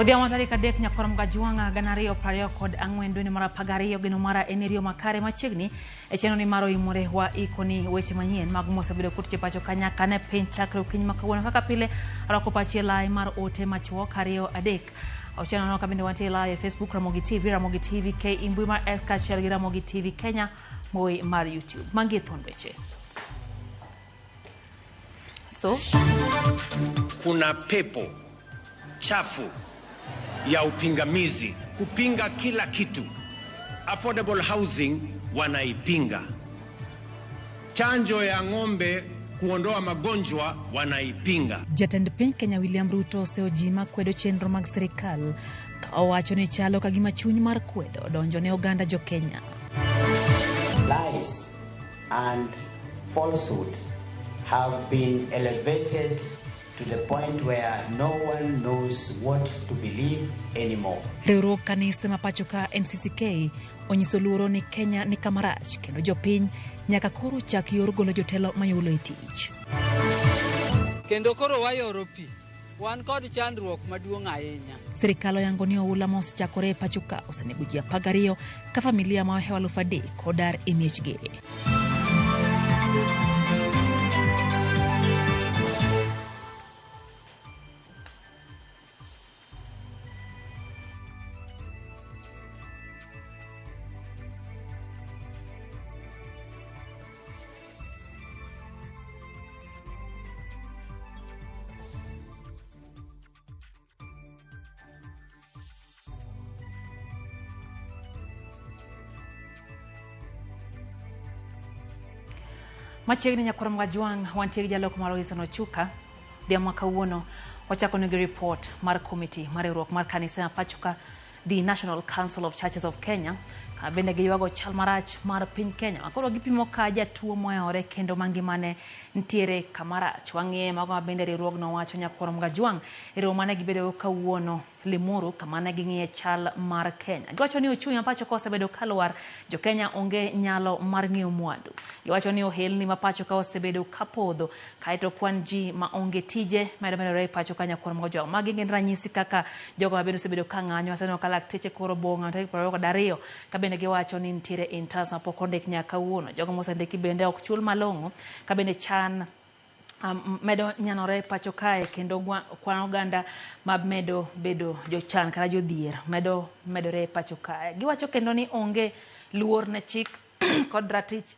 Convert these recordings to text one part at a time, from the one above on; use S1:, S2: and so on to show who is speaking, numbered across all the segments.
S1: Odhiambo tarik 3 nyakorom Gajwang'a 2024 dwe mar 12 geno mara en riyo makare machiegni e chenro ni mar oimore wa ikoni weche manyien mag mosebedo kutuche pacho ka nyaka ne piny chakre okinyi ma kawuono kaka pile arwako pachi e lai mar ote machuok 2 3 6 nono ka bende wantie live e Facebook Ramogi TV, Ramogi TV K mbui mar X kaachiel gi Ramogi TV Kenya mbui mar YouTube. Magi e thuond weche. So
S2: kuna pepo chafu ya upingamizi kupinga kila kitu. Affordable housing wanaipinga, chanjo ya ng'ombe kuondoa magonjwa wanaipinga.
S1: Jatend piny Kenya William Ruto oseoji makwedo chenro mag sirikal ka owacho ni chalo ka gima chuny mar kwedo odonjo ne oganda jo Kenya.
S3: Lies and falsehood have been elevated to the point where no one knows what to believe anymore.
S1: Riwruog kanise ma pacho ka NCCK onyiso luoro ni Kenya ni kama rach kendo jopiny nyaka koro chak yor golo jotelo mayulo e tich.
S4: Kendo koro wayoro pi. Wan kod chandruok maduong' ahinya.
S1: Sirikal oyango ni oula ma osechakore e pacho ka osenego ji 12 ka familia ma ohewo 3,000 odar e miechgi. Machiegni nyakwar Mgajwang' wantie gi jaloko mar Wilson Ochuka. Dhiambo ma kawuono wachako negi report mar komiti mar riwruok mar kanise ma pacho ka The National Council of Churches of Kenya ka bende giywago chal marach mar piny Kenya ma koro gipimo ka jatuo mohewore kendo mangimane nitiere kamarach. Wang'iye mago ma bende riwruogno wacho nyakwar Mgajwang' e romo mane gibedogo kawuono Limuru kama ne ging'iye chal mar Kenya. Giwacho ni uchumi ma pacho ka osebedo ka lwar, jo Kenya onge nyalo mar ng'iewo mwandu. Giwacho ni ohelni ma pacho ka osebedo ka podho, kaeto kwan ji ma onge tije medo medore e pacho ka nyakwar Mgojwang'. Magi gin ranyisi kaka jogo ma bende osebedo ka ng'anyo. Waseneno ka lakteche koro bo ng'anyo tarik 22 ka bende giwacho ni nitiere interns ma pok ondik nyaka kawuono. Jogo mosendiki bende ok chul malong'o ka bende chan medo nyanore pacho kae kendo kwan oganda ma medo bedo jochan kata jodhier medo medore pacho kae. Giwacho kendo ni onge luor ne chik kod ratich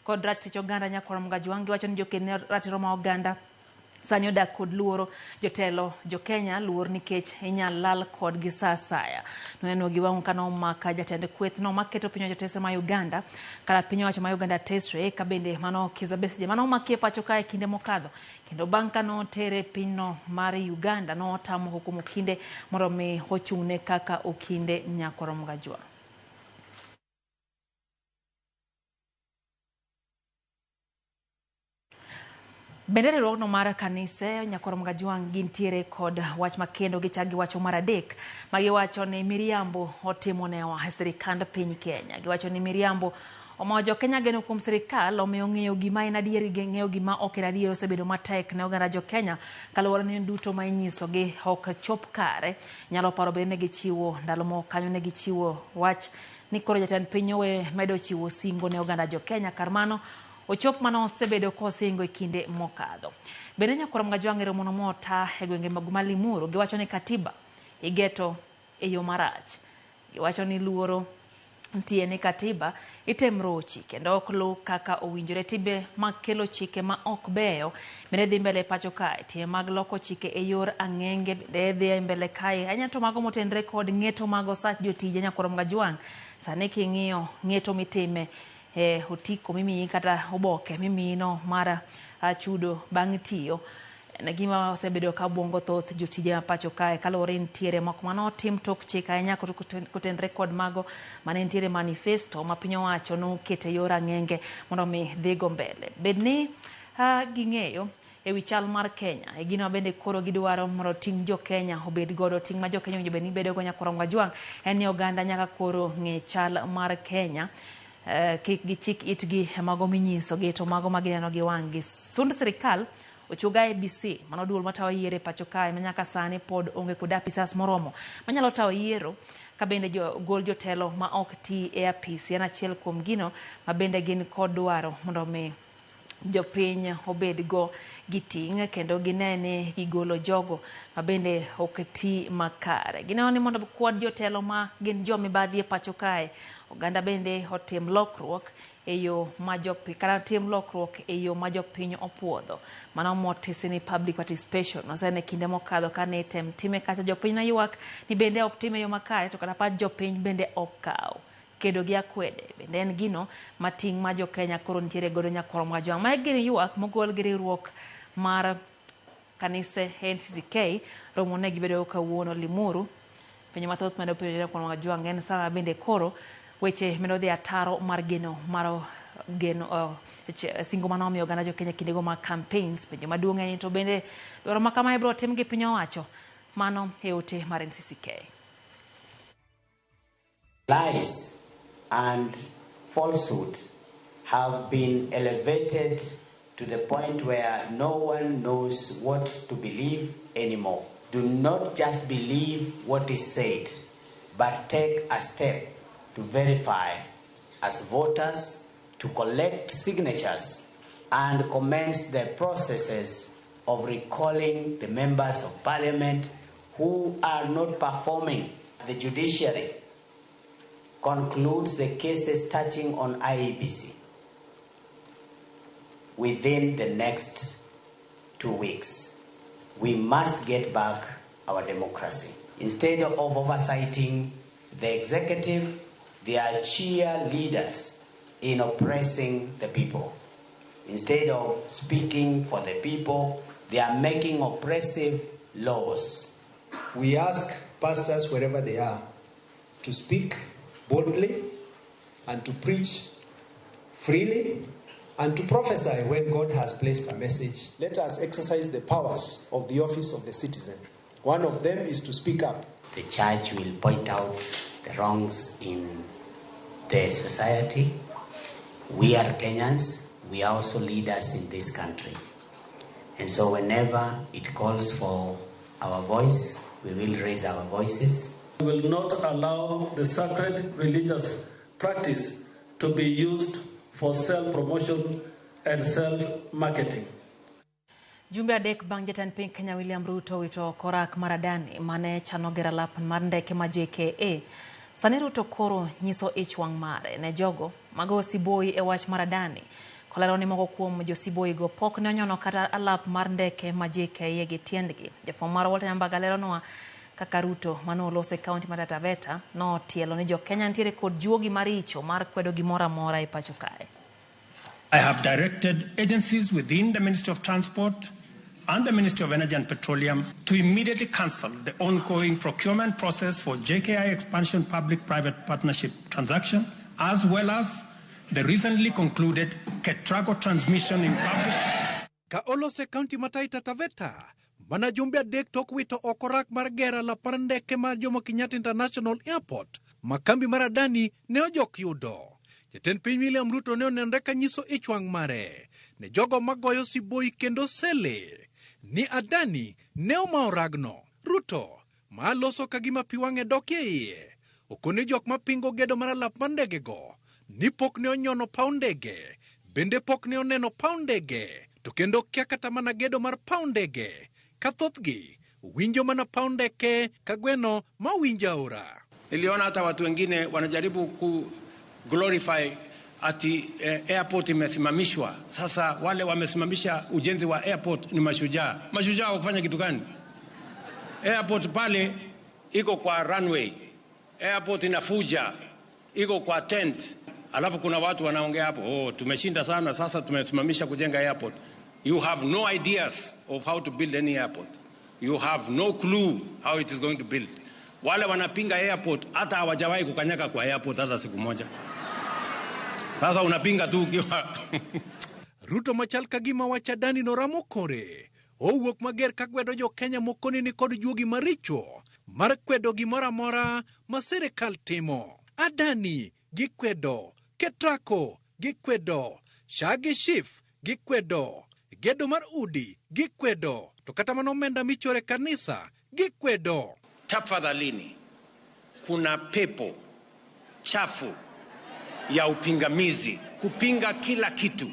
S1: kod ratich oganda nyakwar Mgajwang'. Giwacho ni joked ne ratiro ma oganda sani odak kod luoro jotelo jo Kenya luor nikech inyal lal kodgi sa asaya. Noneno gi wang'u ka nomaka jatend kweth no maketo piny owacho tesre ma Uganda kata piny owacho ma Uganda tesre ka bende mano Kizza Besigye mano omakie pacho kae kinde mokadho kendo bang' ka notere pinyno mar Uganda notamo moko kuom okinde mondo mi ochung'ne kaka okinde nyakwar Mgajwang'. Bende riwruogno mar kanise nyakwar Mgajwang' gintiere kod wach makendo gichak giwacho mar adek ma giwacho ni miriambo otimonewa e sirikand piny Kenya. Giwacho ni miriambo omayo jo Kenya geno kuom sirikal omiyo ng'eyo gima en adier gi ng'eyo gima ok en adier osebedo matek ne oganda jo Kenya kaluwore ni duto ma inyisogi ok chop kare. Nyalo paro bende ne gichiwo ndalo moko kanyo ne gichiwo wach ni koro jatend piny owe medo chiwo singo ne oganda jo Kenya kar mano ochop mano osebedo kosingo e kinde mokadho. Bende nyakwar Mgajwang' e romono mota e gwenge mag Malimuru giwacho ni katiba igeto e yo marach. Giwacho ni luoro nitie ni katiba item rochi kendo ok luw kaka owinjore. Timbe mag kelo chike ma ok beyo bende dhi mbele pacho kae. Timbe mag loko chike e yor ang'enge bende dhi mbele kae. Ahinya to mago motenre kod ng'eto mag osach jotije nyakwar Mgajwang'. Sani king'iyo ng'eto mitime e otiko mimiyi kata oboke mimiyi no mar chudo bang' tiyo en gima osebedo ka buongo thoth jotije ma pacho kae kaluwore ni nitiere moko mane otim tok chik ahinya kotenre kod mago mane nitiere manifesto ma piny owacho noketo e yor ang'enge mondo mi dhigo mbele. Bed ni ging'eyo e wi chal mar Kenya e gino bende koro gidwaro mondo ting' jo Kenya obed godo. Ting' ma jo Kenya owinjo bed ni bedo go nyakwar Mgajwang' en ni oganda nyaka koro ng'e chal mar Kenya. Kik gichik itgi e mago minyisogi to mago ma gineno gi wang'gi. Sund sirikal Ochuog IEBC, mano duol matayo yiero e pacho kae ma nyaka sani pod onge kod apisas moromo manyalo tayo yiero ka bende jo, gol jotelo ma ok ti e apisi en achiel kuom gino ma bende gin kod dwaro mondo mi jopiny obed go gi ting' kendo gine ni gigolo jogo ma bende ok ti makare. Gineno ni mondo kwad jotelo ma gin jo mibadhi e pacho kae, oganda bende otim lokruok e yo ma jopiny kata tim lokruok e yo ma jopiny opuodho. Mano motisi ni public participation. Wasene kinde mokadho kane item time kacha jopiny ne ywak ni bende ok time e yo makare to kata pach jopiny bende ok kaw. Kedo gi akwede bende en gino ma ting' ma jo-Kenya koro nitiere godo nyakwar Mwajwang'. Mae gin ywak mogol gi riwruok mar kanise NCCK romo ne gibedo kawuono Limuru. Penjo mathoth medo penjo nyakwar Mwajwang' en sama bende koro weche medo dhi ataro mar geno mar geno singo mane omiyo oganda jo-Kenya kindego mag campaigns. Penjo maduong' en ni to bende dwaro ma kama ibiro tim gi piny owacho. Mano e ote mar NCCK.
S3: Lies and falsehood have been elevated to the point where no one knows what to believe anymore. Do not just believe what is said, but take a step to verify as voters, to collect signatures and commence the processes of recalling the members of parliament who are not performing. The judiciary concludes the cases touching on IEBC within the next 2 weeks. We must get back our democracy. Instead of oversighting the executive, they are cheerleaders in oppressing the people. Instead of speaking for the people, they are making oppressive laws.
S5: We ask pastors wherever they are to speak boldly and to preach freely and to prophesy when God has placed a message. Let us exercise the powers of the office of the citizen. One of them is to speak up.
S3: The church will point out the wrongs in the society. We are Kenyans. We are also leaders in this country. And so whenever it calls for our voice, we will raise our voices.
S6: We will not allow the sacred religious practice to be used for self-promotion and self-marketing.
S1: Jumbe adek bang' jatend piny Kenya William Ruto wito oko rak mar Adani mane chano gero alap mar ndeke ma JKA. Sani Ruto koro nyiso ich wang' mare ne jogo mago siboi e wach mar Adani. Kolero ni moko kuom josiboi go pok ne onyono kata alap mar ndeke ma JKA gi tiendgi. Jafwambo marwa Walter Nyambaga leronwa kaka Ruto mane oloso e kaunti ma Taita Taveta notielo ni jo-Kenya nitiere kod juogi maricho mar kwedo gimoro amora e pacho kae.
S2: I have directed agencies within the Ministry of Transport and the Ministry of Energy and Petroleum to immediately cancel the ongoing procurement process for JKI expansion public-private partnership transaction, as well as the recently concluded Ketraco transmission in public.
S7: Ka olose kaunti ma Taita Taveta, mana jumbe adek tok wito oko rak mar gero alap mar ndeke mar Jomo Kenyatta International Airport ma kambi mar Adani ne ojok yudo. Jatend piny William Ruto ne onenore ka nyiso ich wang' mare ne jogo magoyo siboi kendo sele ni Adani ne omawo ragno. Ruto ma loso ka gima pi wang'e dok e iye okone jok mapingo gedo mar alap mar ndegego ni pok ne onyono paw ndege, bende pok ne oneno paw ndege, to kendo kia kata mana gedo mar paw ndege, ka thothgi winjo mana paw ndeke ka gweno ma winjo aora.
S2: Niliona hata watu wengine wanajaribu ku glorify ati airport imesimamishwa. Sasa wale wamesimamisha ujenzi wa airport ni mashujaa. Mashujaa wa kufanya kitu gani? Airport pale iko kwa runway. Airport inafuja, iko kwa tent. Alafu kuna watu wanaongea hapo, oh, tumeshinda sana, sasa tumesimamisha kujenga airport. You have no ideas of how to build any airport. You have no clue how it is going to build. Wale wanapinga airport hata hawajawahi kukanyaga kwa airport hata siku moja. Sasa unapinga tu ukiwa
S7: Ruto machal ka gima wach Adani noramo kore. Owuok mager ka kwedo jo Kenya moko ni kod juogi maricho mar kwedo gimoro amora ma sirikal timo. Adani gikwedo, Ketraco gikwedo, SHA gi SHIF gikwedo. Gedo mar udi gikwedo, to kata mana omenda michoro e kanisa gikwedo.
S2: Tafadhalini, kuna pepo chafu ya upingamizi kupinga kila kitu.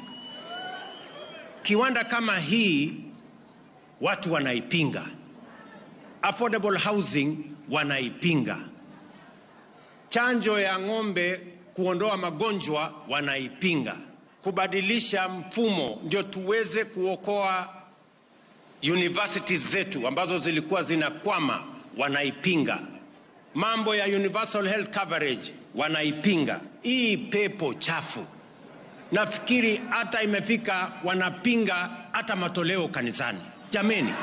S2: Kiwanda kama hii watu wanaipinga, affordable housing wanaipinga, chanjo ya ng'ombe kuondoa magonjwa wanaipinga, kubadilisha mfumo ndio tuweze kuokoa universities zetu ambazo zilikuwa zinakwama wanaipinga, mambo ya universal health coverage wanaipinga. Hii pepo chafu nafikiri hata imefika wanapinga hata matoleo kanisani. Jameni,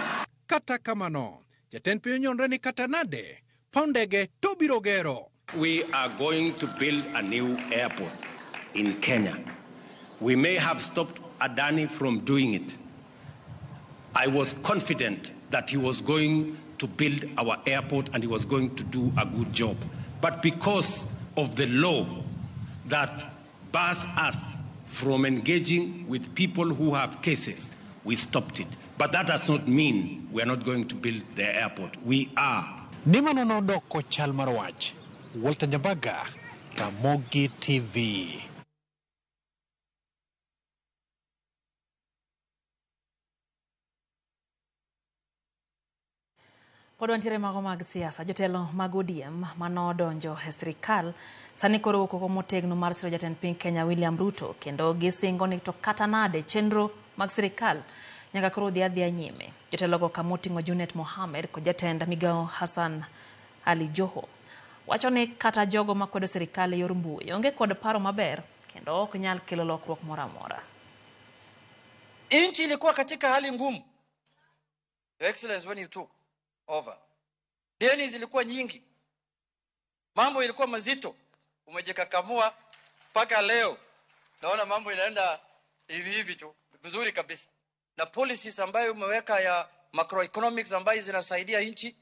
S7: Kata kamano, jatend piny onyonre ni kata nade, paw ndege to biro gero.
S2: We are going to build a new airport in Kenya. We may have stopped Adani from doing it. I was confident that he was going to build our airport and he was going to do a good job. But because of the law that bars us from engaging with people who have cases, we stopped it. But that does not mean we are not going to build the airport. We are.
S7: Ni mano nodoko chal mar wach. Walter Nyambaga, Ramogi TV.
S1: Pod wantiere mago mag siasa. Jotelo mag ODM manodonjo e sirikal sani koro wuok oko motegno mar siro jatend piny Kenya William Ruto kendo gisingo ni to kata nade chenro mag sirikal nyaka koro dhi adhiya nyime. Jotelogo kamoting'o Junet Mohamed kod jatend migawo Hassan Ali Joho wacho ni kata jogo makwedo sirikal e yor mbui onge kod paro maber kendo ok nyal kelo lokruok moro amora.
S8: Nchi ilikuwa katika hali ngumu. Your Excellency, when you took over, deni zilikuwa nyingi, mambo ilikuwa mazito, umejikakamua mpaka leo. Naona mambo inaenda hivi hivi tu vizuri kabisa, na policies ambayo umeweka ya macroeconomics ambayo zinasaidia nchi,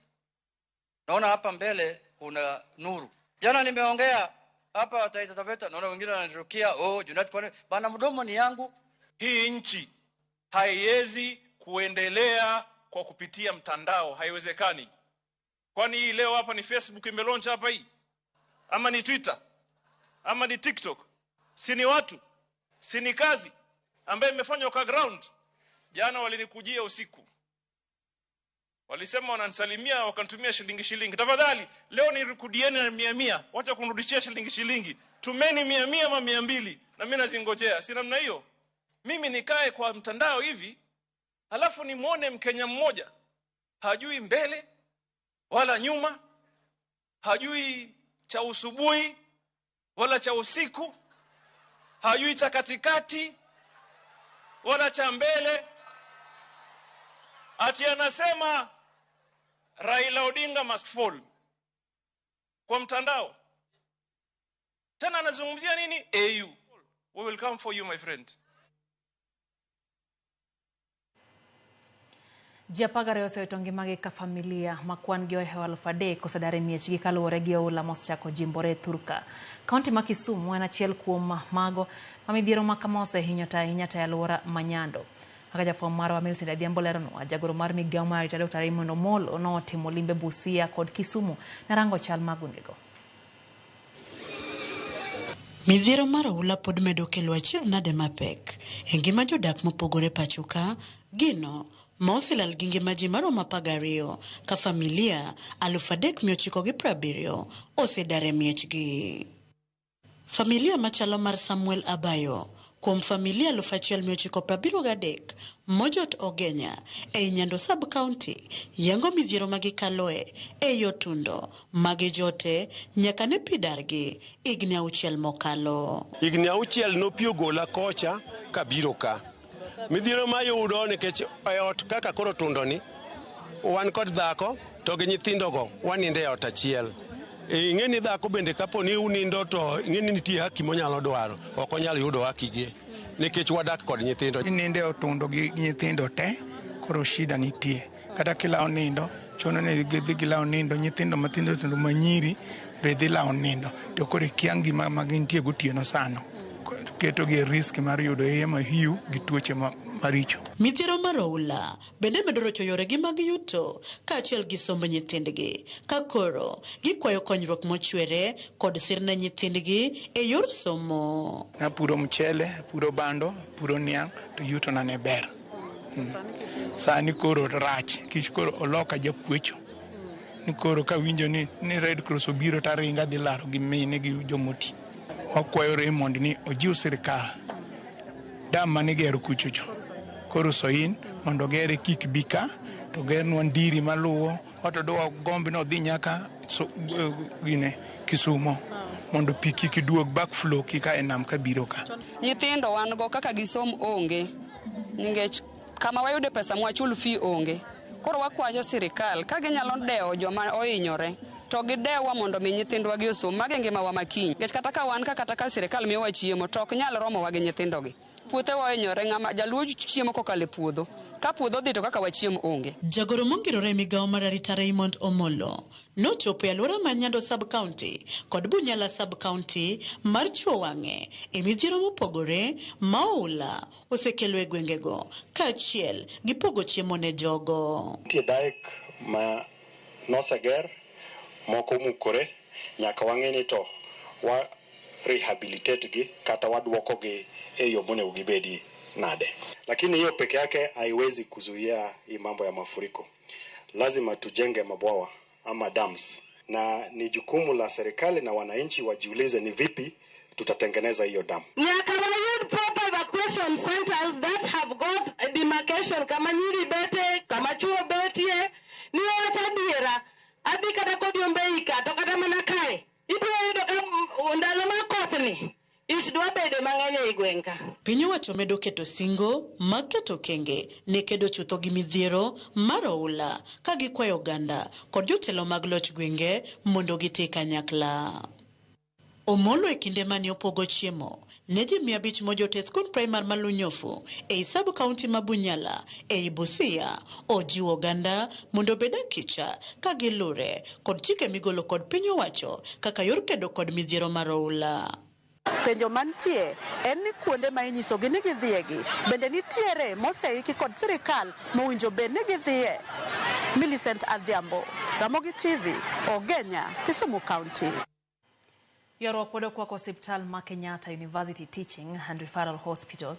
S8: naona hapa mbele kuna nuru. Jana nimeongea hapa Taita Taveta, naona wengine wananirukia, oh, Junet, kwani bana, mdomo ni yangu.
S9: Hii nchi haiwezi kuendelea kwa kupitia mtandao, haiwezekani. Kwani hii leo hapa ni Facebook imelaunch hapa hii? Ama ni Twitter? Ama ni TikTok? Si ni watu? Si ni kazi ambayo imefanywa kwa ground? Jana walinikujia usiku, walisema wananisalimia, wakanitumia shilingi shilingi. Tafadhali leo nirikudieni na 100 100, wacha kunirudishia shilingi shilingi. Tumeni 100 100 ama 200 na mimi nazingojea. Si namna hiyo? Mimi nikae kwa mtandao hivi halafu nimwone Mkenya mmoja hajui mbele wala nyuma, hajui cha usubuhi wala cha usiku, hajui cha katikati wala cha mbele, ati anasema Raila Odinga must fall kwa mtandao. Tena anazungumzia nini? AU. We will come for you, my friend.
S1: Ji 12 osewito ngimagi ka familia ma kwan gi ohewo 3,000 osedar e miechgi kaluwore gi oula mosechako jimbore Thurka. Kaunti ma Kisumu en achiel kuom mago ma midhiero ma kama osehinyo to ahinya to e alwora ma Nyando. Kaka jafwambo marwa Millicent Adhiambo leronwa, jagoro mar migawo mar arita Dr. Raymond Omolo notimo limbe Busia kod Kisumu narango chal mag gwengego.
S10: Midhiero mar oula pod medo kelo achiel nade mapek e ngima jodak mopogore pacho ka, gino ma oselal gi ngima ji maromo 12 ka familia 3,970 osedar e miechgi. Familia machalo mar Samuel Abayo kuom familia 1,973 mojot Ogenya ei Nyando sub-county yango midhiero magikaloe ei otundo magijote nyaka ne pi dargi higni 6 mokalo.
S11: Higni 6 nopi ogola kocha kabiro ka. Midhiero mayudo nikech e ot kaka koro tundoni, wan kod dhako to gi nyithindogo wanindo e ot achiel. Ing'e ni dhako bende kapo ni unindo to ing'e ni nitie haki monyalo dwaro, ok onyal yudo hakige nikech wadak kod nyithindo.
S12: Inindo e otundo gi nyithindo te, koro shida nitie. Kata kilawo nindo, chuno ni gidhi gilawo nindo, nyithindo matindo tindo manyiri be dhi lawo nindo. To koro ikia ngima ma gintie gotieno sano. Ketogi e risk mar yudo iye mahiu gi tuoche maricho.
S10: Midhiero mar oula bende medo rocho yoregi mag yuto kaachiel gi somb nyithindgi ka koro gikwayo konyruok mochwere kod sir ne nyithindgi e yor somo.
S12: Napuro mchele, apuro bando, apuro niang' to yutona ne ber. Sani koro rach kich koro oloka jakwecho. Ni koro kawinjo ni Red Cross obiro taringa adhi laro gi mine gi jomoti. Wakwayo Raymond ni ojiw sirikal dam manigero kuchocho koro soin mondo ogere kik bi ka to gernwa ndiri maluwo wato dwa gomb ni odhi nyaka gine Kisumo mondo pi kik duog backflow kik a e nam kabiro ka.
S13: Nyithindo wan go kaka gisom onge nikech kama wayude pesa mwachul fee onge. Koro wakwayo sirikal ka ginyalo dewo joma ohinyore to gidewa mondo mi nyithindwa gi osom mage ngimawa makiny. Nikech kata ka wan ka kata ka sirikal miyowa chiemo to ok nyal romowa gi nyithindogi. Puothewa ohinyore, ng'ama jaluo chiemo kokalo e puodho. Ka puodho odhi to kaka wachiem onge.
S10: Jagoro mongirore e migawo mar arita Raymond Omolo nochopo e alwora mar Nyando Sub-County kod Bunyala Sub-County mar chuo wang'e e midhiero mopogore ma oula osekelo e gwengego kaachiel gi pogo chiemo ne jogo.
S14: Nitie dike ma noseger moko omukore nyaka wang'e ni to wa rehabilitate gi kata waduoko gi e yo monego gibedi nade. Lakini hiyo peke yake haiwezi kuzuia hii mambo ya mafuriko. Lazima tujenge mabwawa ama dams, na ni jukumu la serikali na wananchi wajiulize ni vipi tutatengeneza hiyo dam.
S15: Nyaka wayud proper evacuation centers that have got a demarcation kama nyiri bete, kama chuo betie, ni wacha diera, adhi kata kod Ombei ka, to kata mana kae. Ibiro yudo ka ndalo ma kothni, ich dwa bedo mang'eny ei gweng' ka.
S10: Piny owacho medo keto singo mag keto kenge ne kedo chutho gi midhiero mar oula ka gikwayo oganda kod jotelo mag loch gwenge mondo giti kanyakla. Omolo e kinde mane opogo chiemo ne ji 500 mojot e skund primar ma Lunyofu ei sub county ma Bunyala ei Busia ojiwo oganda mondo obed akicha ka gilure kod chike migolo kod piny owacho kaka yor kedo kod midhiero mar oula. Penjo mantie en ni kuonde ma inyisogi ni gidhiegi bende nitiere moseiki kod sirikal mowinjo bed ni gidhiye. Millicent Adhiambo, Ramogi TV, Ogenya, Kisumu County.
S1: Ywaruok pod okwako osiptal ma Kenyatta University Teaching and Referral Hospital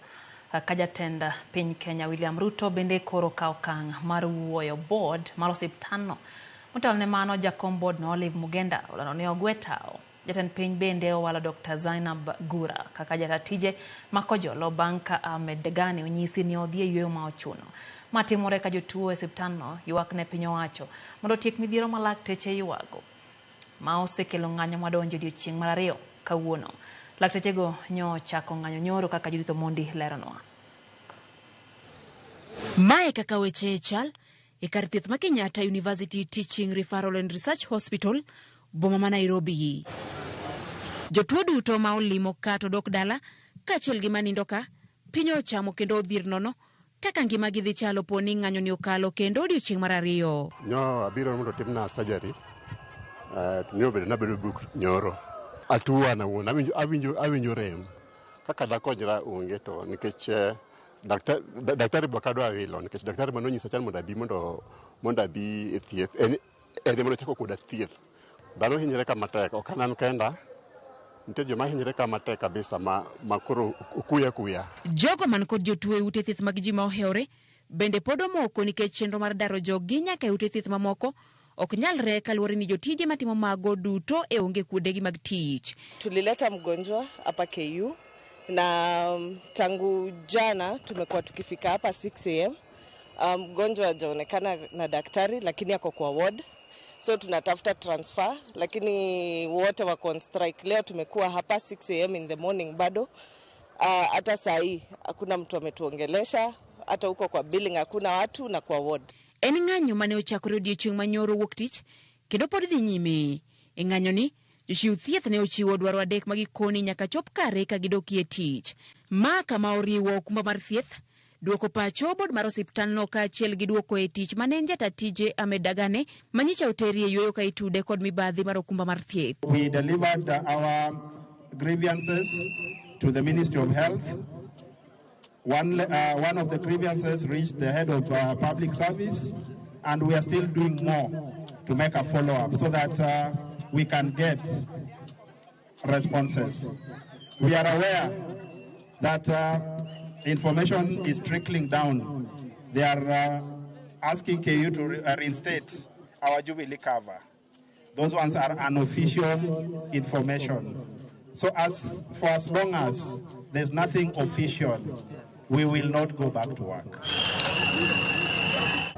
S1: ka jatend piny Kenya William Ruto bende koro kawo okang' mar wuoyo board mar osiptalno. Motelo ne mano jakom board no Olive Mugenda olando ni ogwe tao. Jatend piny bende owalo Dr. Zainab Gura kaka jata tije ma Kojolo bang' ka Ahmed Degani onyisi ni odhi e yweyo ma ochuno. Ma timore ka jotuo e osiptalno ywak ne piny owacho mondo otiek midhiero ma lakteche ywago ma osekelo ng'anyo madonjo odiochieng' mar ariyo kawuono. Laktechego nyo chako ng'anyo nyoro kaka Judith Omondi leronwa.
S16: Mae kaka weche chal e kar thieth ma Kenyatta University Teaching Referral and Research Hospital boma ma Nairobi. Jotuo duto ma olimo ka to dok dala kaachiel gi manindo ka piny ochamo kendo odhier nono kaka ngimagi dhi chalo po ni ng'anyo ni okalo kendo odiochieng' mar ariyo.
S17: Nyo abiro mondo otimna surgery. Nyo bedo nabedo buk nyoro. Atuo an awuon, awinjo rem. Kaka dakonyra onge to nikech daktari be ok adwa wilo nikech daktari manonyisa chon mondo abi mondo abi e thieth. En ema nochako koda thieth. Dhano hinyre ka matek, ok an kenda. Nitie joma hinyre ka matek kabisa ma koro okuya kuya.
S16: Jogo man kod jotuo e ute thieth mag ji ma ohewore bende pod omoko nikech chenro mar daro joggi nyaka e ute thieth mamoko ok nyalre kaluwore ni jotije matimo mago duto e onge kuondegi mag tich.
S18: Tulileta mgonjwa hapa KU na tangu jana tumekuwa tukifika hapa 6 am. Mgonjwa hajaonekana na daktari lakini ako kwa ward. So tunatafuta transfer lakini wote wako on strike. Leo tumekuwa hapa 6 am in the morning bado. Hata saa hii hakuna mtu ametuongelesha, hata huko kwa billing hakuna watu na kwa ward.
S16: En ng'anyo mane ochakore odiochieng' manyoro wuok tich kendo pod dhi nyime. E ng'anyo ni jochiw thieth ne ochiwo dwaro adek ma gikoni nyaka chop kare ka gidokie tich. Ma kama oriwo okumba mar thieth, duoko pacho board mar osiptalno kaachiel gi duoko e tich mane en jata tije Ahmed Dagane manyicha oteri e yweyo ka itude kod mibadhi mar okumba mar thieth.
S19: We delivered our grievances to the Ministry of Health. One of the grievances reached the head of public service, and we are still doing more to make a follow-up so that we can get responses. We are aware that information is trickling down. They are asking KU to reinstate our Jubilee cover. Those ones are unofficial information. So as for as long as there's nothing official, we will not go back to work.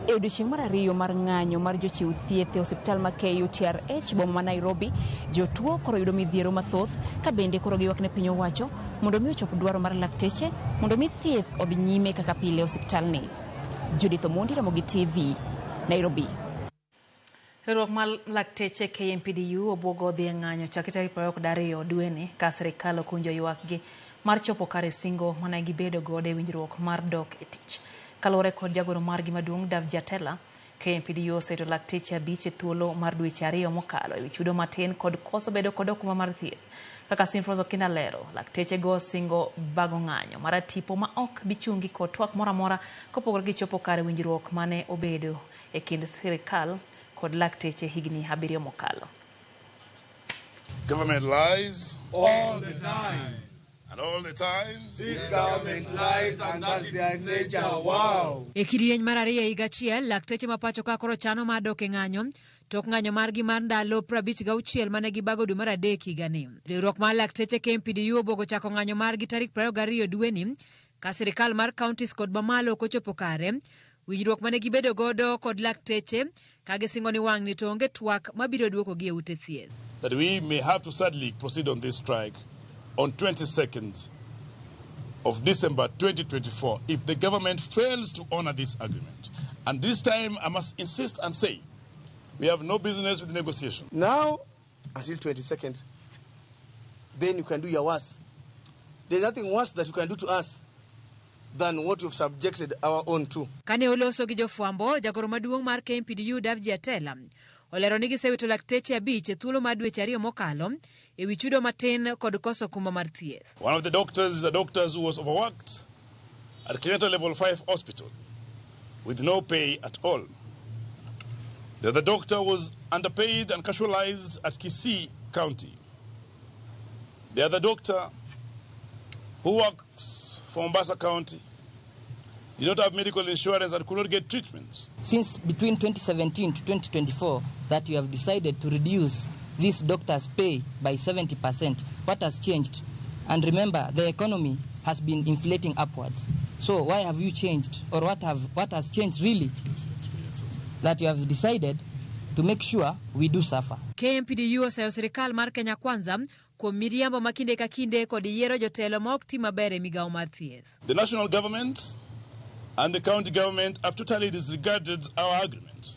S20: E odiechieng' mar ariyo mar ng'anyo mar jochiw thieth e osiptal ma KUTRH boma ma Nairobi, jotuo koro yudo midhiero mathoth ka bende koro giywak ne piny owacho mondo mi ochop dwaro mar lakteche mondo mi thieth odhi nyime kaka pile e osiptalni. Judith Omondi, Ramogi TV, Nairobi.
S1: Riwruok mar lakteche KMPDU obwogo dhi e ng'anyo chakre tarik 22 dweni ka sirikal okunjo ywakgi mar chopo kare singo mane gibedo godo e winjruok mar dok e tich. Kaluwore kod jagoro margi maduong' Davji Atela, KMPDU oseto lakteche 5 e thuolo mar dweche 2 mokalo ewi chudo matin kod koso bedo kod okumba mar thieth. Kaka Simfros Okinda lero, lakteche go singo bago ng'anyo mar tipo ma ok bichungi kod twak moro amora kopogore gi chopo kare winjruok mane obedo e kind sirikal kod lakteche higni 7 mokalo.
S21: Government lies
S22: all the time.
S21: And all the times
S22: this government lies, and that's their nature. Wow.
S23: E kidieny mar 2 higa achiel, lakteche ma pacho ka koro chano mar dok e ng'anyo tok ng'anyo margi mar ndalo 56 mane gibago dwe mar 3 higani. Riwruok mar lakteche KMPDU obwogo chako ng'anyo margi tarik 22 dweni ka sirikal mar counties kod mamalo ok ochopo kare winjruok mane gibedo godo kod lakteche ka gisingo ni wang'ni to onge twak mabiro duokogi e ute thieth.
S21: That we may have to sadly proceed on this strike on 22nd of December 2024 if the government fails to honor this agreement. And this time I must insist and say we have no business with negotiation.
S24: Now, until 22nd, then you can do your worst. There's nothing worse that you can do to us than what you've subjected our own to.
S23: Kane oloso gi jofwambo, jagoro maduong' mar KMPDU Davji Atela olero ni gisewito lakteche 5 e thuolo mar dweche 2 mokalo e wi chudo matin kod koso okumba mar thieth.
S21: One of the doctors is a doctor who was overworked at Kenyatta Level 5 Hospital with no pay at all. The other doctor was underpaid and casualized at Kisii County. The other doctor, who works for Mombasa County, did not have medical insurance and could not get treatments.
S25: Since between 2017 to 2024, that you have decided to reduce this doctor's pay by 70%, what has changed? And remember, the economy has been inflating upwards. So why have you changed, or what has changed really, that you have decided to make sure we do suffer?
S23: KMPDU osayo sirikal mar Kenya Kwanza kuom miriambo ma kinde ka kinde kod yiero jotelo ma ok ti maber e migawo mar thieth.
S21: The national government and the county government have totally disregarded our agreement.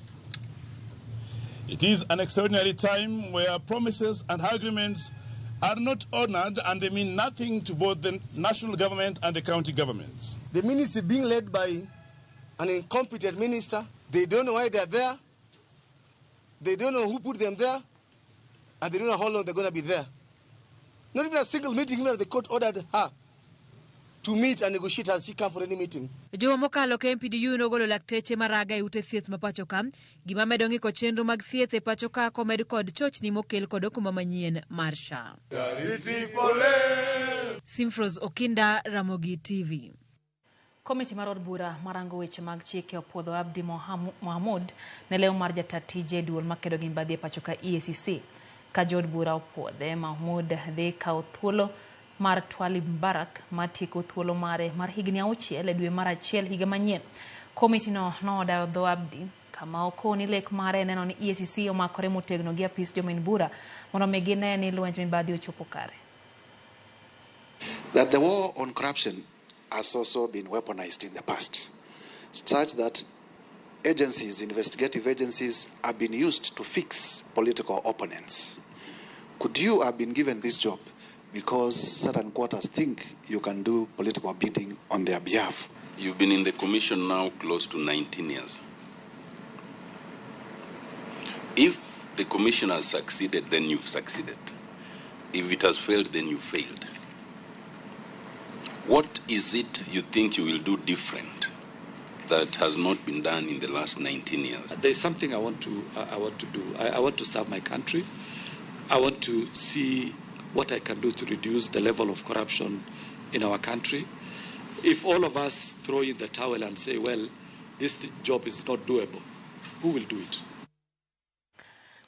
S21: It is an extraordinary time where promises and agreements are not honored and they mean nothing to both the national government and the county governments.
S24: The ministry being led by an incompetent minister, they don't know why they are there, they don't know who put them there, and they don't know how long they're going to be there. Not even a single meeting, even the court ordered her to meet and negotiate as she come for any meeting.
S23: Juma mokalo KMPDU nogolo lakteche maraga e ute thieth ma pacho ka, gima medo ng'iko chenro mag thieth e pacho ka komed kod chochni mokel kod okumba manyien mar SHA. Simfros Okinda, Ramogi TV.
S1: Komiti mar od bura marango weche mag chike opuodho Abdi Mohamud ne leo mar jata tije duol makedo gi mibadhi e pacho ka EACC. Ka jood bura opuodhe, Mahmud dhi kawo thuolo mar Twalib Mbarak matieko thuolo mare mar higni 6 e dwe mar 1 higa manyien. Komiti no nodayo dho Abdi kama okoni lek mare neno ni EACC omakore motegno gi apis jomin bura mondo mi gine ni lwenj mibadhi ochopo kare.
S26: That the war on corruption has also been weaponized in the past, such that agencies, investigative agencies, have been used to fix political opponents. Could you have been given this job because certain quarters think you can do political bidding on their behalf?
S27: You've been in the commission now close to 19 years. If the commission has succeeded, then you've succeeded. If it has failed, then you've failed. What is it you think you will do different that has not been done in the last 19 years?
S2: There's something I want to do. I want to serve my country. I want to see what I can do to reduce the level of corruption in our country. If all of us throw in the towel and say, well, this job is not doable, who will do it?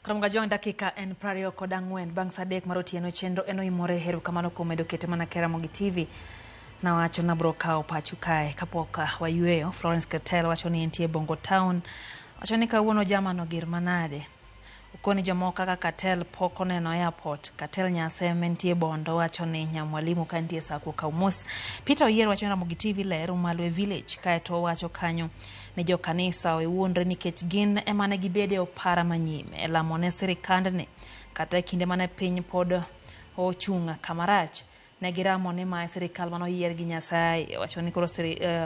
S1: Koro Kajwang' dakika en 24 bang' sa 3 mar otieno chenro en oimore erokamano kuom medo kete mana e Ramogi TV. Nawacho nabro kawo pachu kae kapok wayueyo. Florence Ketel wacho ni entie Bongo Town, wacho ni kawuono jamano gir manade. Okoni jomoko kaka Katel pok oneno airport. Katel Nyaseme nitie Bondo wacho ni Nyamwalimu ka nitie Sakwa Kaumos. Peter Oyier wacho ni Ramogi TV ler Umalwe Village, kaeto owacho kanyo ni jokanisa owuondre nikech gin ema ne gibede opara manyime e lamo ne sirikandni kata e kinde mane piny pod ochung' kamarach ne giramo ni mae sirikal manoyier gi Nyasaye. Wacho ni koro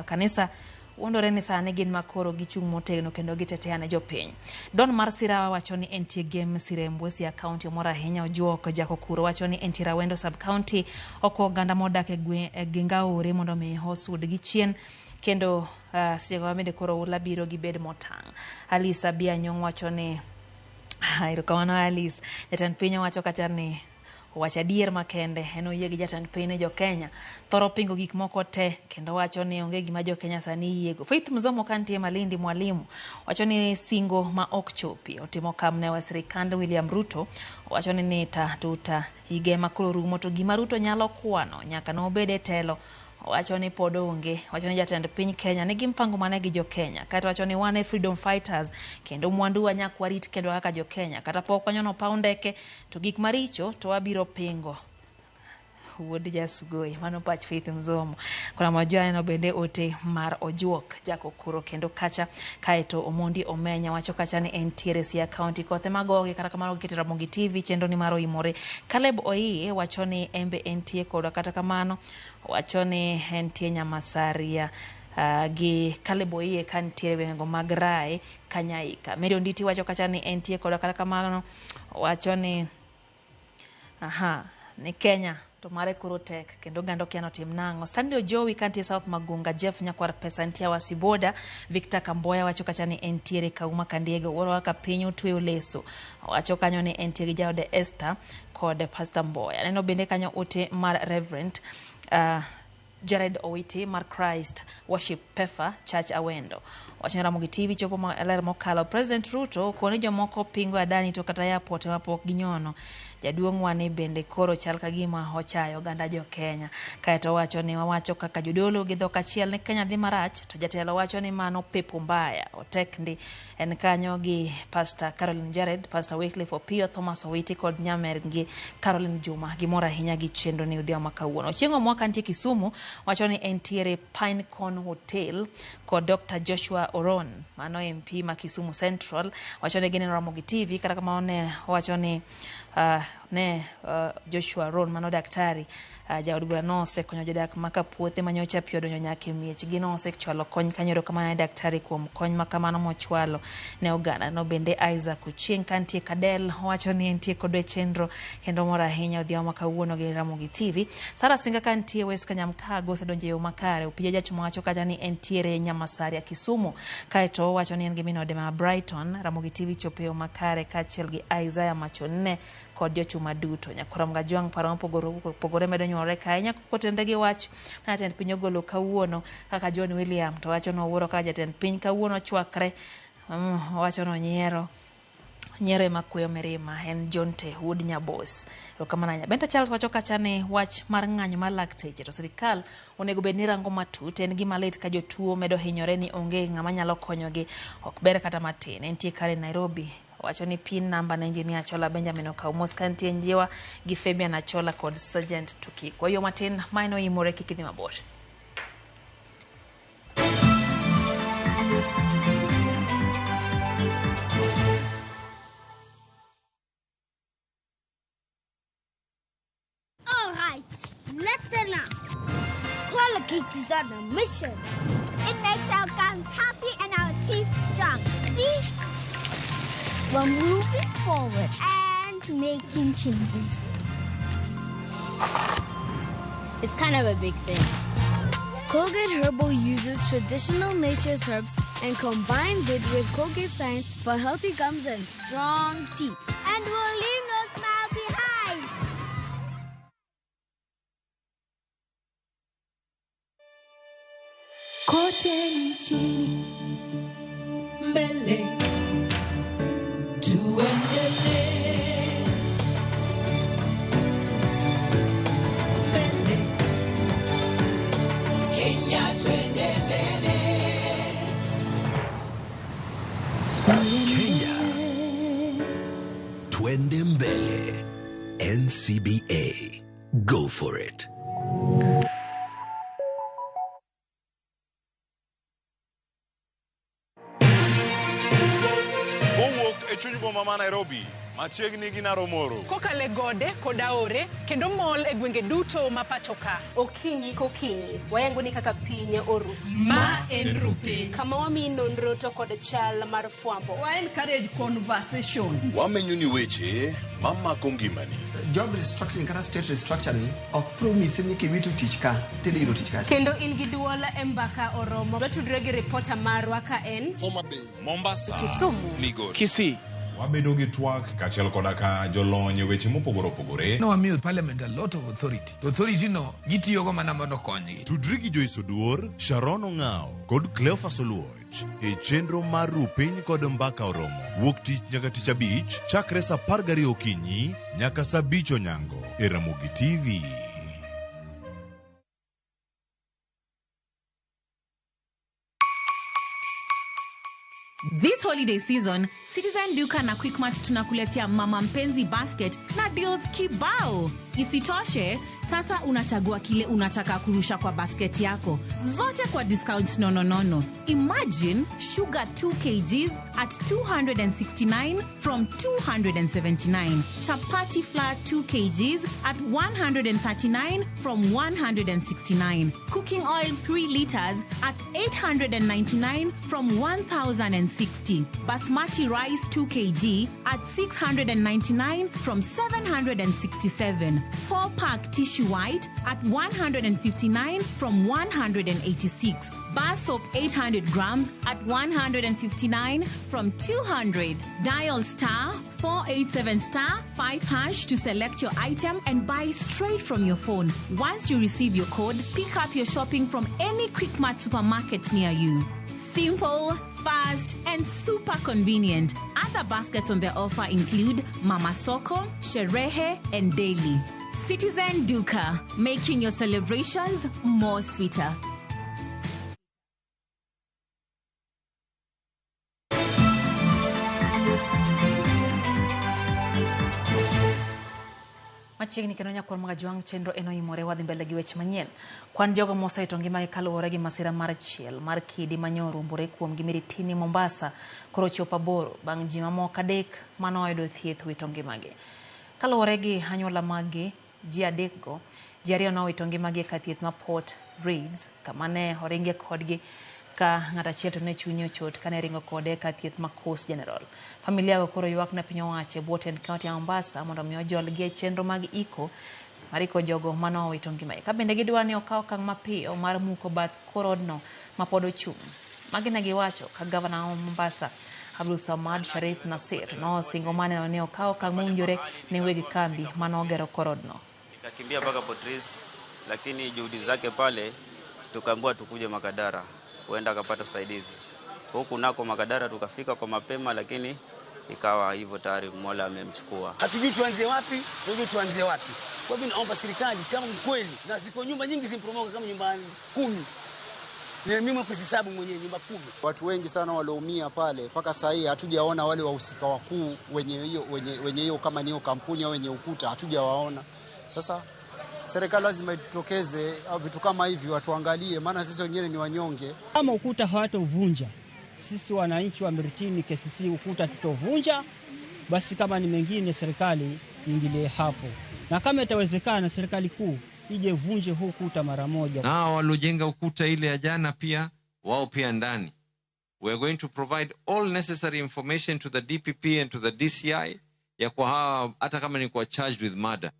S1: kanisa wuondore ni sani gin makoro gichung' motegno kendo gitetea ne jopiny. Don mar Sirawa wacho ni entie Gem Sirembwe Siaya County omor ahinya. Ojuok Jakokuro wacho ni entie Rawendo Sub County oko oganda modak e Gingaore mondo mi osud gi chien kendo seche ma bende koro oula biro gibed motang'. Alice Abia Nyong' wacho ni erokamano Alice. Jatend piny owacho kacha ni owacho adier makende en oyie gi jatend piny ni jo-Kenya thoro pingo gik moko te kendo wacho ni onge gima jo-Kenya sani yiego. Faith Mzomo kantie Malindi Mwalimu wacho ni singo ma ok chopi otimo kamne wa sirikand William Ruto. Wacho ni nita tuta hige ma koro rumo to gima Ruto nyalo kwano nyaka nobed e telo. Wacho ni pod onge. Wacho ni jatend piny Kenya nigi mpango mane gi jo-Kenya. Kaeto wacho ni wan e freedom fighters kendo mwandu wa nyaka warit kendo kaka jo-Kenya. Kata pok wanyono paw ndeke to gik maricho to wabiro pingo. Wuod Jasugoi, mano pach Faith Mzomo. Kona majua neno bende ote mar Ojuok Jakokuro kendo kacha. Kaeto Omondi Omenya wacho kacha ni entiere Siaya County kothe magogi kata kamano giketo Ramogi TV chenro ni mar oimore. Caleb Oiye wacho ni embe entie kodwa kata kamano wacho ni entie Nyamasaria gi Caleb Oiye kantiere gwengego mag Rae Kanyaika. Mary Onditi wacho kacha ni entie kodwa kata kamano wacho ni ni Kenya to mare koro tek kendo oganda okia notim nang'o. Stanley Ojowi kantie South Magunga, Jeff Nyakwar Pesa nitie Awasi Boda, Victor Kamboya wacho kacha ni entiere Kauma Kandiego, wuoro kaka piny otweyo leso. Wacho kanyo ni entie gi jaode Esther kod Pastor Mboya. Neno bende kanyo ote mar Reverend Jared Owiti mar Christ Worship Pefa Church Awendo. Wacho ni Ramogi TV chopo maler mokalo. President Ruto koni jomoko pingo Adani to kata airport ema pok ginyono. Jaduong' wani bende koro chal ka gima ochayo oganda jo Kenya. Kaeto wacho ni wawacho kaka jodolo gi dhok achiel ni Kenya dhi marach to jatelo wacho ni mano pepo mbaya. Otek ndi en kanyo gi Pastor Caroline Jared, Pastor Wycliffe Opiyo, Thomas Owiti kod nyamergi Caroline Juma. Gimor ahinya gi chenro ni odhiambo ma kawuono. Chieng' Omwaka nitie Kisumu wacho ni entiere Pinecone Hotel kod Dr. Joshua Oron, mano MP ma Kisumu Central. Wacho ni gineno Ramogi TV kata kamano ne wacho ni Joshua Oron mano daktari jaod bura nosekonyo jodak ma kapuothe manyocha pi odonjo nyaka e miechgi nosechwalo kony kanyo. Erokamano ne daktari kuom kony ma kamano mochwalo ne oganda no. Bende Isaac Ochieng' kantie Kadel wacho ni entie kodwa e chenro kendo mor ahinya odhiambo ma kawuono gi Ramogi TV. Sara Singa kantie West Kanyamkago osedonjo e yo makare. Opija Jachuma wacho kacha ni entiere Nyamasaria Kisumu, kaeto owacho ni en gi minode ma Brighton. Ramogi TV chopo e yo makare kaachiel gi Isaiah Machonne kod jochuma duto. Nyakoram Gajwang' paro mopogore medo nyuolore kae nyaka kotende gi wach ma jatend piny ogolo kawuono kaka John William to wacho ni owuoro kaka jatend piny kawuono chwakre. Owacho ni onyiero nyiero ema kweyo mirima en Jonte wuod Nyabos. Erokamano ahinya. Benta Charles wacho kacha ni wach mar ng'anyo mar lakteche to sirikal onego bed ni rango matut. En gima lit ka jotuo medo hinyore ni onge ng'ama nyalo konyogi, ok ber kata matin. Entie kare Nairobi. Wacho ni pin namba ne Engineer Achola Benjamin Okaw ka nitie Njiwa gi Fabian Achola kod Sergeant Tuki. Kwa hiyo matin maeno imore kik idhi mabor.
S3: All right, listen up. Colgate is on a mission. It makes our gums happy and our teeth strong. See? We're moving forward and making changes. It's kind of a big thing. Colgate Herbal uses traditional nature's herbs and combines it with Colgate science for healthy gums and strong teeth. And will leave no smile behind.
S4: Kote nchini mbele tuendelee mbele Kenya twende mbele.
S5: Kenya twende mbele. NCBA, go for it.
S6: Mama Nairobi, machiegni gi Naromoro.
S7: Kokale gode kod aore kendo mol e gwenge duto ma pacho ka.
S8: Okinyi kokinyi, wayango ni kaka piny oru.
S7: Ma en Rupiny.
S8: Kama wamiyi nonro to kod chal mar fwambo.
S7: Wa encourage conversation.
S6: Wamenyo ni weche mamako ngimani.
S9: Job restructuring kata state restructuring ok promise ni kiwito tich ka tidhi yudo tich kacha.
S8: Kendo in gi duol e mbaka oromo. Watudre gi ripota marwa ka en
S6: Homa Bay, Mombasa,
S8: Kisumu,
S6: Migori,
S12: Kisii.
S11: Wabedo gi twak kaachiel koda ka jolony e weche mopogore opogore.
S28: Nowamiyo parliament a lot of authority. To authority no gitiyogo mana mondo okonygi.
S6: Tudri gi Joyce Oduor, Sharon Ong'ao kod Cleophas Oluoch e chenro mar Rupiny kod Mbaka Oromo. Wuok tich nyaka tich abich chakre saa 12 okinyi nyaka saa 5 onyango e Ramogi TV.
S29: This holiday season, Citizen Duka na Quickmart tunakuletea Mama Mpenzi Basket na deals kibao. Isitoshe, sasa unachagua kile unataka kurusha kwa basket yako. Zote kwa discounts nononono. Imagine sugar 2 kgs at 269 from 279. Chapati flour 2 kgs at 139 from 169. Cooking oil 3 liters at 899 from 1,060. Basmati rice 2 kg at 699 from 767. 4-pack tissue white at 159 from 186. Bar soap 800 grams at 159 from 200. Dial star 487 star 5 hash to select your item and buy straight from your phone. Once you receive your code, pick up your shopping from any Quickmart supermarket near you. Simple, fast, and super convenient. Other baskets on the offer include Mama Soko, Sherehe, and Daily. Citizen Duka, making your celebrations more sweeter.
S1: Machiegni kendo nyakwar mag Ajwang' chenro en oimore wadhi mbele gi weche manyien. Kwan jogo mosewito ngimagi kaluwore gi masira mar chiel mar kidi manyoruombore kuomgi Miritini Mombasa koro ochopo 8 bang' ji mamoko 3 manoyudo thieth wito ngimagi. Kaluwore gi anyuola maggi, ji 3 go, ji 2 nowito ngimagi e kar thieth ma Port Reitz kama ne oringe kodgi ka ng'at achiel to ne chunye ochot kane ringo kode e kar thieth ma Coast General. Familia go koro ywak ne piny owacho e bwo tend kaunti ya Mombasa mondo mi ojolgi e chenro mag iko mar iko jogo manowito ngimagi. Ka bende gidwa ni okaw okang' mapiyo mar muko bath kor odno mapod ochung'. Magi ne giwacho ka gavana ma Mombasa Abdul Samad Sharif Nasir nosingo maneno ni okaw okang' mowinjore ne weg kambi manogero kor odno.
S30: Nikakimbia mpaka Port Reitz, lakini juhudi zake pale tukaambiwa tukuje Makadara, huenda akapata usaidizi. Huku nako Makadara tukafika kwa mapema, lakini ikawa hivyo tayari Mola amemchukua.
S24: Hatujui tuanzie wapi, hatujui tuanzie wapi. Kwa hivyo naomba serikali kama kweli, na ziko nyumba nyingi zimporomoka kama nyumba 10. Ni mimi kuzihesabu mwenyewe nyumba 10.
S31: Watu wengi sana walioumia pale mpaka sasa hii hatujaona wale wahusika wakuu wenye hiyo kama niyo kampuni au wenye ukuta, hatujawaona. Sasa serikali lazima itokeze au vitu kama hivi watu angalie, maana sisi wengine ni wanyonge.
S32: Kama ukuta hawatovunja, sisi wananchi wa Miritini KCC ukuta tutovunja, basi kama ni mengine serikali ingilie hapo. Na kama itawezekana serikali kuu ije vunje huu ukuta mara moja.
S33: Na walojenga ukuta ile ya jana pia wao pia ndani. We are going to provide all necessary information to the DPP and to the DCI ya kwa hawa, hata kama ni kwa charged with murder.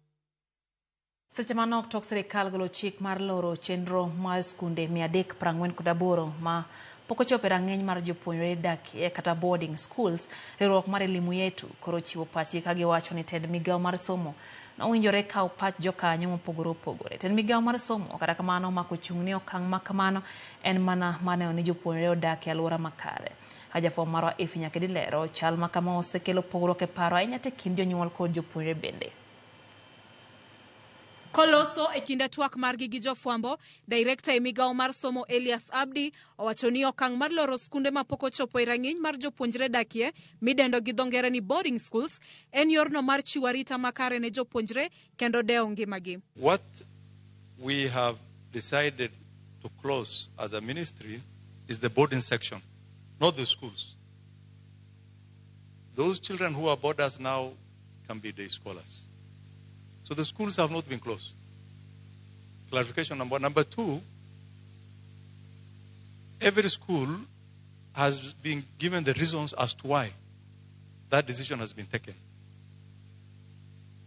S1: Seche manok tok sirikal golo chik mar loro chenro mar skunde 348 ma pok ochopo e rang'iny mar jopuonjre dakie kata boarding schools, riwruok mar Elimu Yetu koro chiwo pachgi ka giwacho ni tend migawo mar somo nowinjore kawo pach jokanyo mopogore opogore. Tend migawo mar somo kata kamano omako chung' ni okang' ma kamano en mana mar neno ni jopuonjre odak e alwora makare. Jafwambo marwa Effie Nyakedi lero chal ma kama osekelo pogruok e paro ahinya te kind jonyuol kod jopuonjre bende.
S10: Koloso e kinde twak margi gi jofwambo, direkta e migawo mar somo Elias Abdi owacho ni okang' mar loro skunde mapok ochopo e rang'iny mar jopuonjre dakie midendo gi dho ngere ni boarding schools en yorno mar chiwo arita makare ne jopuonjre kendo dewo ngimagi.
S13: What we have decided to close as a ministry is the boarding section, not the schools. Those children who are boarders now can be day scholars. So the schools have not been closed. Clarification number one. Number two, every school has been given the reasons as to why that decision has been taken.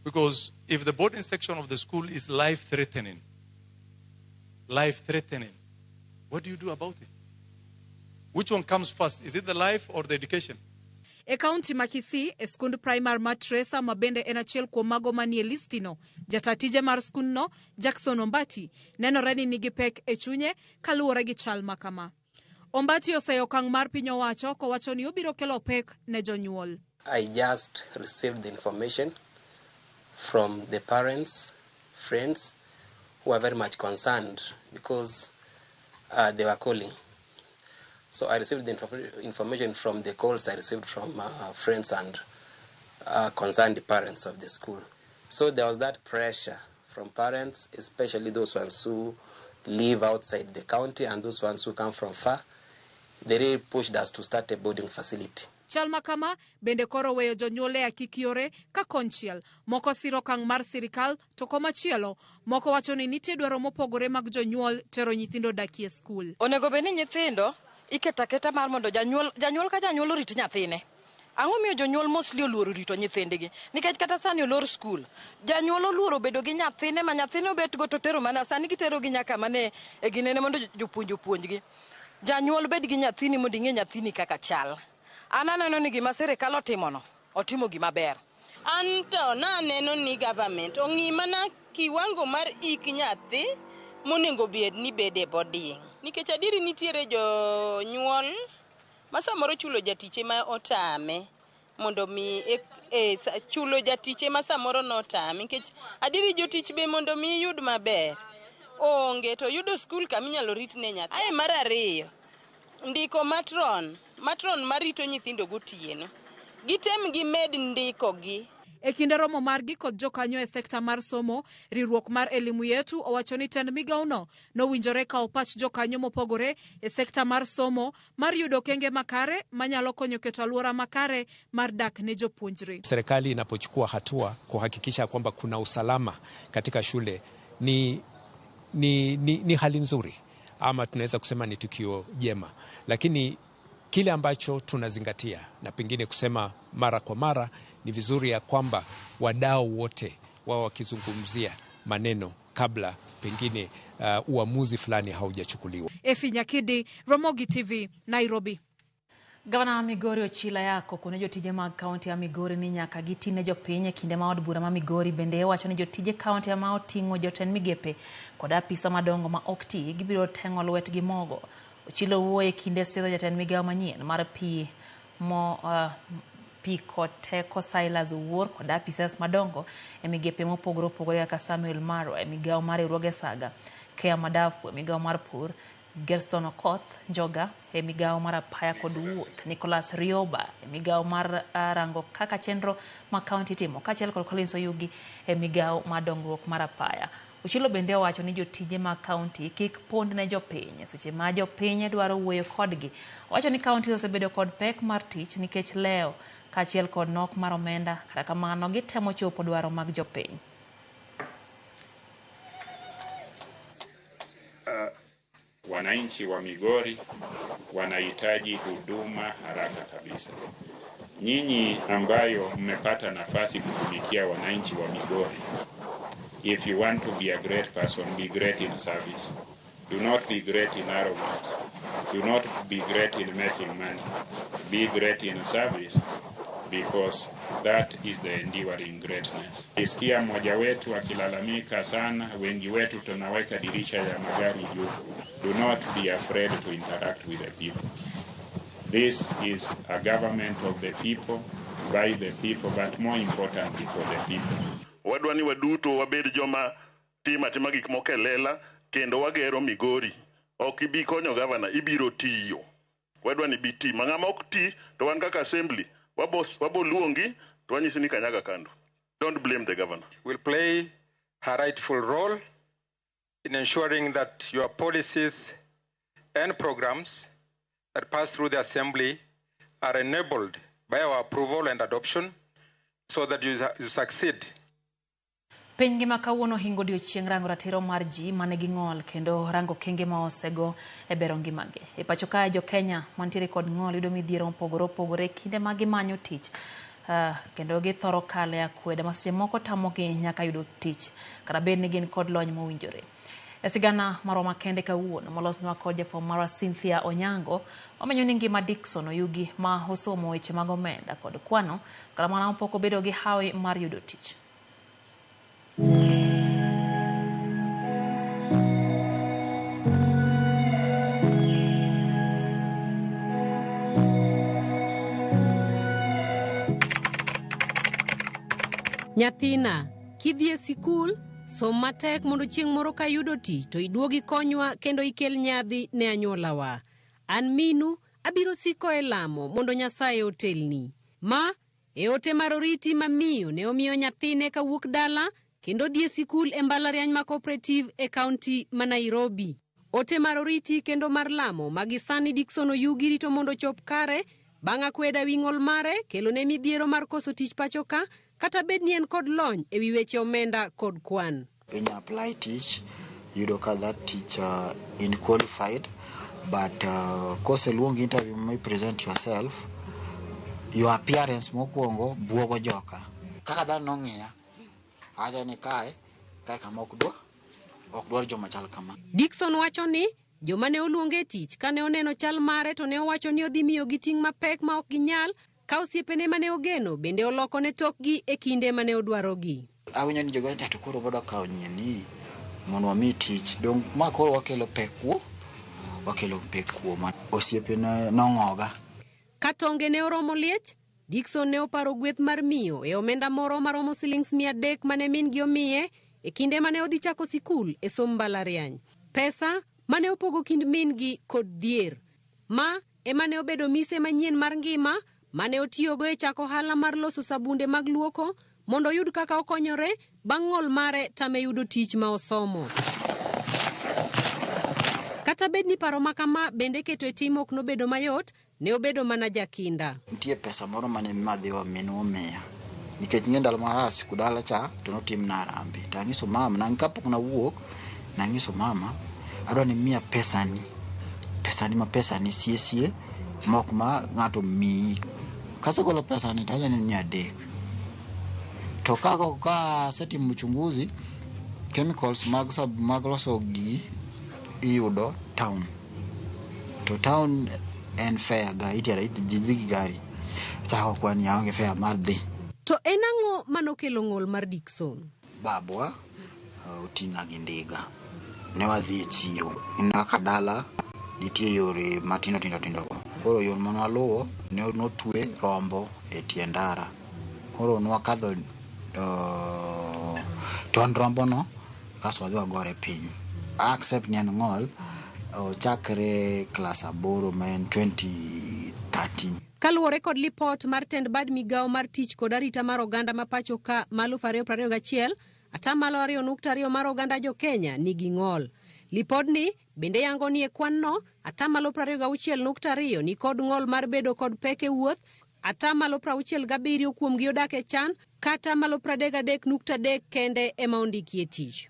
S13: Because if the boarding section of the school is life-threatening, what do you do about it? Which one comes first? Is it the life or the education?
S10: E kaunti ma Kisii, e skund primar ma Tresa ma bende en achiel kuom mago manie listino, jata tije mar skundno, Jackson Ombati, nenore ni nigi pek e chunye kaluwore gi chal ma kama. Ombati oseyo okang' mar piny owacho kowacho ni obiro kelo pek ne jonyuol.
S14: I just received the information from the parents, friends, who are very much concerned because they were calling. So I received the information from the calls I received from friends and concerned parents of the school. So there was that pressure from parents, especially those ones who live outside the county and those ones who come from far. They really pushed us to start a boarding facility.
S10: Chal ma kama bende koro weyo jonyuol e akik yore ka konchiel, moko siro okang' mar sirikal to komachielo moko wacho ni nitie dwaro mopogore mag jonyuol tero nyithindo dakie skul.
S15: Onego bed ni nyithindo iketo aketa mar mondo janyuol ka janyuol orit nyathine. Ang'o miyo jonyuol mostly oluoro rito nyithindgi? Nikech kata sani olor skul, janyuol oluoro bedo gi nyathine ma nyathine obet go to tero mana sani gitero gi nyaka mane e ginene mondo jopuonj opuonjgi. Janyuol bed gi nyathini mondo ing'e nyathini kaka chal. An aneno ni gima sirikal otimono, otimo gima ber.
S16: An to naneno ni government ong'i mana kiwango mar ik nyathi monego bed ni bede boarding. Nikech adieri nitiere jonyuol ma samoro chulo jatiche ma otame mondo mi chulo jatiche ma samoro notame, nikech adieri jotich be mondo mi yud maber onge to yudo skul kama inyalo ritne nyathi. Ae mar ariyo, ndiko matron marito nyithindo gotieno, gitem gimed ndiko gi.
S10: E kinde romo margi kod jokanyo e sekta mar somo, riwruok mar Elimu Yetu owacho ni tend migawono nowinjore kawo pach jokanyo mopogore e sekta mar somo mar yudo okenge makare manyalo konyo keto alwora makare mar dak ne jopuonjre.
S17: Serikali inapochukua hatua kuhakikisha kwamba kuna usalama katika shule ni hali nzuri, ama tunaweza kusema ni tukio jema, lakini kile ambacho tunazingatia na pengine kusema mara kwa mara ni vizuri ya kwamba wadau wote wao wakizungumzia maneno kabla pengine uamuzi fulani haujachukuliwa.
S10: Effie Nyakidi, Ramogi TV, Nairobi.
S1: Gavana wa Migori Ochila Yako kuno jotije mag kaunti ya Migori ni nyaka gitine jopiny e kinde ma od bura ma Migori bende wacho ni jotije kaunti ya ma oting'o jotend migepe kod apisa madongo ma ok ti gibiro teng'o lwetgi mogo. Ochilo wuoyo e kinde sidho jatend migawo manyien mar pi pi kod teko Silas Owuor kod apisas madongo e migepe mopogore opogore kaka Samuel Marwa e migawo mar riwruoge Saga, Kea Madafu e migawo mar pur, Gerson Okoth Njoga e migawo mar apaya kod wuoth, Nicholas Rioba e migawo mar rango kaka chenro ma kaunti timo, kaachiel kod Collins Oyugi e migawo mar dongruok mar apaya. Ochilo bende owacho ni jotije mag kaunti kik pond ne jopiny seche ma jopiny dwaro wuoyo kodgi. Owacho ni kaunti osebedo kod pek mar tich nikech leo kaachiel kod nok mar omenda, kata kamano gitemo chopo dwaro mag jopiny.
S18: Wananchi wa Migori wanahitaji huduma haraka kabisa. Nyinyi ambayo mmepata nafasi kutumikia wananchi wa Migori, If you want to be a great person, be great in service. Do not be great in arrogance. Do not be great in making money. Be great in service because that is the enduring greatness. Isikia mmoja wetu akilalamika sana, wengi wetu tunaweka dirisha ya magari juu. Do not be afraid to interact with the people. This is a government of the people, by the people, but more importantly for the people.
S2: Wadwa ni waduto wabed joma timo atima gik moko e lela kendo wagero Migori. Ok ibi konyo gavana, ibiro tiyo. Wadwa ni bi ti. Ma ng'ama ok ti to wan kaka assembly wabo luongi to wanyisi ni kanyaga kando. Don't blame the governor.
S3: Will play her rightful role in ensuring that your policies and programs that pass through the assembly are enabled by our approval and adoption so that you succeed.
S1: Piny ngima kawuono hingo odiochieng' rango ratiro mar ji mane ng'ol kendo rango kenge ma osego e bero ngimagi. E pacho kae jo Kenya mantiere kod ng'ol yudo midhiero mopogore opogore kinde ma gimanyo tich. Kendo githoro kale akweda ma seche moko tamogi nyaka yudo tich kata bed ni gin kod lony mowinjore. E sigana marwa makende kawuono molosnwa kod jafwambo marwa Cynthia Onyango wamenyo ni ngima Dickson Oyugi ma osomo weche mag omenda kod kwano kata mana pok obedo gi hawi mar yudo tich.
S4: Nyathina, kidhi e sikul, som matek mondo chieng' moro ka yudo tich to iduog ikonywa kendo ikel nyadhi ne anyuolawa. An minu, abiro siko e lamo mondo Nyasaye otelni. Ma e ote mar oriti ma miyo ne omiyo nyathine kawuok dala kendo dhi e sikul e mbalariany ma Cooperative e kaunti ma Nairobi. Ote mar oriti kendo mar lamo ma gisani Dickson Oyugi rito mondo ochop kare bang' akweda wi ng'ol mare kelo ne midhiero mar koso tich pacho ka kata bed ni en kod lony e wi weche omenda kod kwan.
S5: Inya apply tich, yudo ka that teacher in qualified, but koseluongi interview ma present yourself, your appearance mokwongo buogo joka. Kaka dhano nong'iya, awacho ni kae kama ok dwar joma chal kama.
S4: Dickson wacho ni joma ne oluonge e tich kane oneno chal mare to ne owacho ni odhi miyogi ting' mapek ma ok ginyal ka osiepene mane ogeno bende olokone tokgi e kinde mane odwarogi.
S5: Awinjo ni jogo to koro wadwa kawo nyien ni mondo wami tich. Dong ma koro wakelo pek kuo. Osiepene nong'oga.
S4: Ka tonge ne oromo liech, Dickson ne oparo gweth mar miyo e omenda moro maromo silings 300 mane min-gi omiye e kinde mane odhi chako sikul e som mbalariany. Pesa mane opogo kind min-gi kod dhier. Ma ema ne obedo mise manyien mar ngima mane otiyogo e chako ohala mar loso sabunde mag luoko mondo oyud kaka okonyore bang' ng'ol mare tame yudo tich ma osomo. Kata bed ni paro ma kama bende keto e tim ok nobedo mayot, ne obedo mana jakinda.
S5: Nitie pesa moro mane madhiwa minwa omiya. Nikech ng'e ndalo mar sikul dala cha to notimna harambee. To ang'iso mama, kapok nawuok, nang'iso mama, adwa ni miya pesani. Pesani ma pesani sie sie, mok ma ng'ato miyi. Kasegolo pesani to awacho ni 300. To ka asetimo uchunguzi, chemicals mag loso gi iyudo town. To town en fare ga itero ji dhi gi gari. Chako kwani aonge fare mar dhi.
S4: To en ang'o manokelo ng'ol mar Dickson?
S5: Babwa oting'a gi ndiga. Ne wadhi e chiro. Kaka dala nitie yore matindo tindo tindo go. Koro yo mane waluwo ne notwe rombo e tie ndara. Koro nwakadho tond rombo no kasto wadhi wagore piny. Accept ni en ng'ol ochakre klas 8 ma en 2013.
S4: Kaluwore kod lipot mar tend bad migawo mar tich kod arita mar oganda ma pacho ka ma 2021, 2.2% mar oganda jo Kenya nigi ng'ol. Lipodni bende yango ni e kwan no 26.2% ni kod ng'ol mar bedo kod pek e wuoth, 67% kuomgi odak e chan, kata 33.3% kende ema ondikie tich.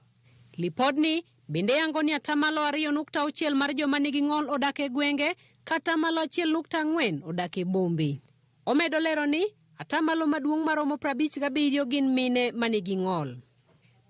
S4: Lipodni bende yango ni 2.6% mar joma nigi ng'ol odak e gwenge, kata 1.4% odak e bombe. Omedo lero ni 1% maduong' maromo 57 gin mine manigi ng'ol.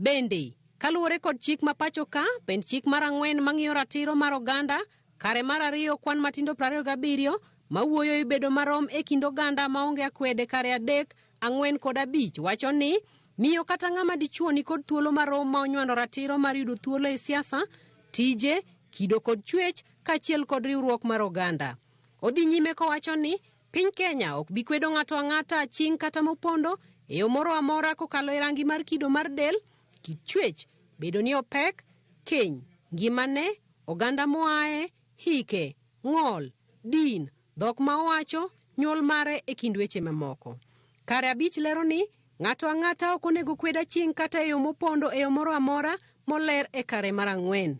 S4: Bende, kaluwore kod chik ma pacho ka, pend chik mar ang'wen mang'iyo ratiro mar oganda, kare mar ariyo kwan matindo 27 mawuoyo e bedo marom e kind oganda maonge akwede kare 3, 4 kod 5 wacho ni miyo kata ng'ama dichuo ni kod thuolo marom ma onywando ratiro mar yudo thuolo e siasa, tije, kido kod chwech kaachiel kod riwruok mar oganda. Odhi nyime kowacho ni piny Kenya ok bi kwedo ng'ato ang'ata aching' kata mopondo e yo moro amora kokalo e rangi mar kido mar del, kit chwech, bedo ni opek, keny, ngimane, oganda moaye, hike, ng'ol, din, dhok ma owacho, nyuol mare e kind weche mamoko. Kare 5 lero ni ng'ato ang'ata ok onego kwed aching' kata e yo mopondo e yo moro amora moler e kare mar 4.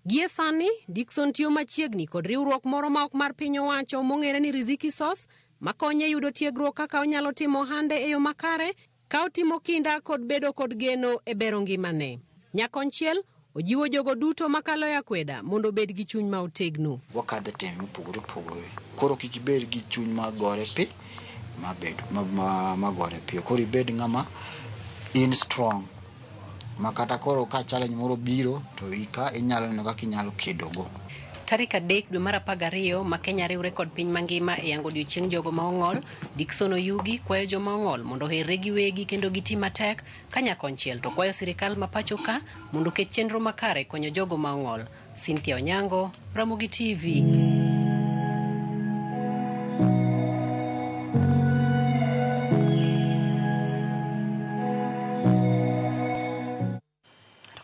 S4: Gie sani, Dickson tiyo machiegni kod riwruok moro ma ok mar piny owacho mong'ere ni Riziki Source makonye yudo tiegruok kaka onyalo timo ohande e yo makare ka otimo kinda kod bedo kod geno e bero ngimane. Nyakonchiel, ojiwo jogo duto makalo e akweda mondo obed gi chuny ma otegno.
S5: Wakadhe tembe mopogore opogore. Koro kik ibed gi chuny magore pi, magore piyo. Koro ibed ng'ama in strong. Ma kata koro ka challenge moro biro to ika inyalo neno kaka inyalo kedogo.
S4: Tarik 3 dwe mar 12 ma Kenya riwre kod piny mangima e yango odiochieng' jogo ma ong'ol, Dickson Oyugi kwayo joma ong'ol mondo oherre giwegi kendo giti matek ka nyakonchiel to kwayo sirikal ma pacho ka mondo oket chenro makare konyo jogo ma ong'ol. Cynthia Onyango, Ramogi TV.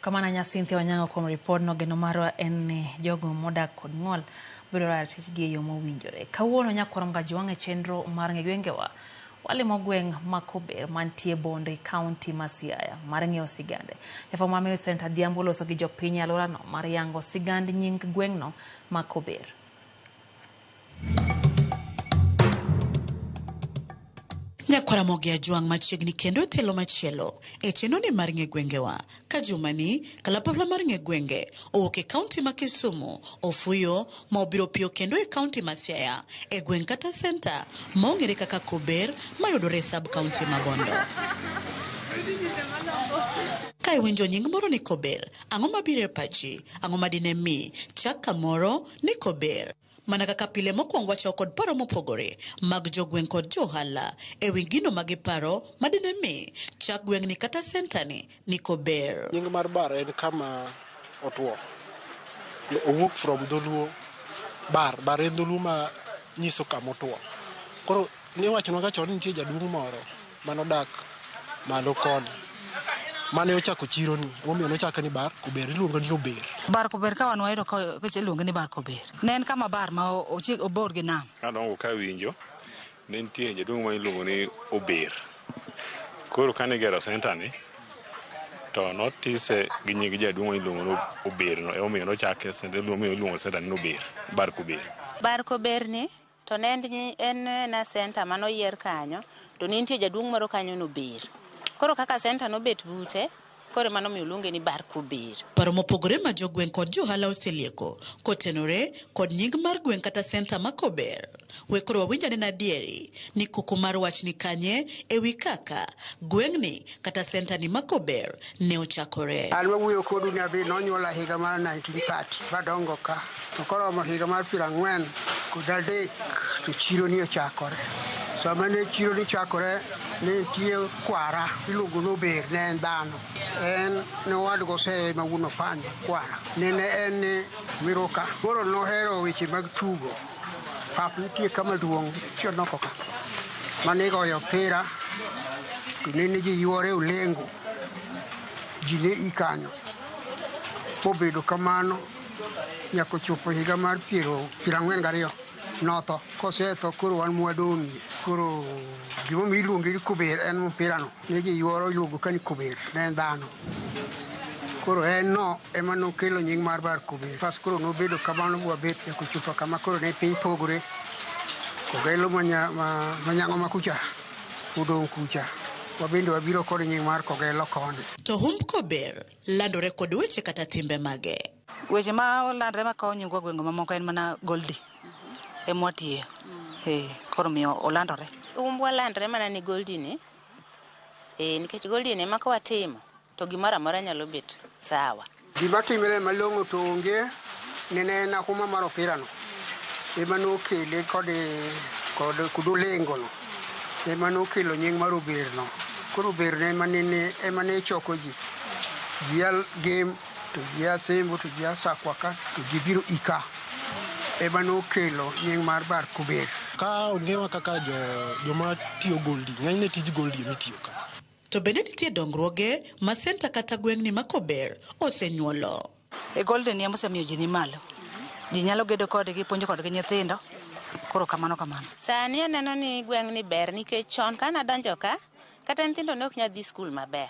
S1: Kamano nya Cynthia Onyango kuom ripod no. Geno marwa en ni jogo modak kod ng'ol biro ratich gi e yo mowinjore. Kawuono nyakwar Mgajwang' e chenro mar ng'e gwengewa walimo gweng' ma Kober mantie Bondo e kaunti ma Siaya mar ng'eyo sigande. Jafwambo ma Millicent Adhiambo loso gi jopiny e alworano mar yango sigand nying gweng'no ma Kober.
S7: Nyakwara Ramogi Ajwang' machiegni kendo e telo machielo e chenro ni mar ng'e gwengewa. Ka jumani kalapapla mar ng'e gwenge owuok e kaunti ma Kisumu, ofuyo ma obiro piyo kendo e kaunti ma Siaya e gweng' kata senta ma ong'ere kaka Kober mayudore e sub kaunti ma Bondo. Ka iwinjo nying moro ni Kober, ang'o mabiro e pachi? Ang'o madine mi chak kamoro ni Kober? Mana kaka pile mokwongo wachako kod paro mopogore mag jogweng' kod johala e wi gino ma giparo madine mi chak gweng'ni kata sentani ni Kober.
S8: Nying mar bar en kama otwo. Owuok from dholuo bar. Bar en dholuo ma nyiso kama otwo. Koro niwachonwa ga chon ni nitie jaduong' moro manodak malo koni mane ochako chironi, emomiyo nochake ni bar Kober, iluongo ni Ober.
S9: Bar Kober ka wan wayudo ka iluonge ni bar Kober. Ne en kama bar ma obor gi nam.
S18: Kadongo kawinjo, ne nitie jaduong' ma iluongo ni Ober. Koro kane igero senta ni, to notise gi nying jaduong' ma iluongo ni Ober no, emomiyo nochake senta, emomiyo iluongo senta ni Ober, bar Kober.
S11: Bar Kober ni to ne en ena senta manoyier kanyo, to ne nitie jaduong' moro kanyo nober. Koro kaka senta nobet bute, koro mano miyo luonge ni bar Kober.
S7: Paro mopogore ma jogweng' kod johala oselieko kotenore kod nying mar gweng' kata senta ma Kober. We koro wawinj anena adieri ni kuku mar wach ni kanye e wi kaka gweng'ni kata senta ni ma Kober ne ochakore.
S12: An mawuoyo kodu ni abi nonyuola higa mar 1930 madongo ka. To koromo higa mar 43 to chiro ni ochakore. Sama ne chiro ni chakore ne nitie kwara iluongo ni Ober, ne en dhano. En ne owadgo Oseye ma wuon Opany kwara. Nene en miruka. Koro nohero weche mag tugo. Pap nitie kama duong' chien oko ka. Mane igoyo opira to nene ji yuore olengo. Ji ne i kanyo. Mobedo kamano nyaka ochopo higa mar 42 notho. Kosetho koro wan mwadong'ie. Koro gimomiyo iluonge ni Kober en mpirano. Ne ji yuoro iluongo ka ni Kober, ne en dhano. Koro en no ema nokelo nying mar bar Kober. Bas koro nobedo kamano bwabet nyaka ochopo kama koro ne piny pogore. Kogelo manyango ma kucha odong' kucha. Wabende wabiro kod nying mar Kogelo koni.
S7: To humb Kober landore kod weche kata timbe mage.
S9: Weche ma landore ma kawo nyingwa gwenge mamoko en mana Goldi ema watiye. Koro miyo olandore.
S11: Humbwa landore mana ni Goldi ni. Nikech Goldi ni ema ka watimo to gimoro amora nyalo bet sawa.
S12: Gima timre malong'o to onge nene en huma mar opirano ema nokele kod olengono ema nokelo nying mar Oberno. Koro Oberno ema ne choko ji. Ji a Gem to ji a Sembo to ji a Sakwa ka to ji biro ika. Ema nokelo nying mar Bar Kober.
S8: Ka ong'ewa kaka joma tiyo Goldi, ng'enyne tij Goldi emitiyo ka.
S7: To bende nitie dongruoge ma senta kata gweng'ni ma Kober osenyuolo.
S9: E Golden ema osemiyo ji ni malo. Ji nyalo gedo kodgi, puonjo kodgi nyithindo. Koro kamano kamano.
S11: Sani aneno ni gweng'ni ber nikech chon kana donjo ka, kata nyithindo ne ok nyal dhi skul maber.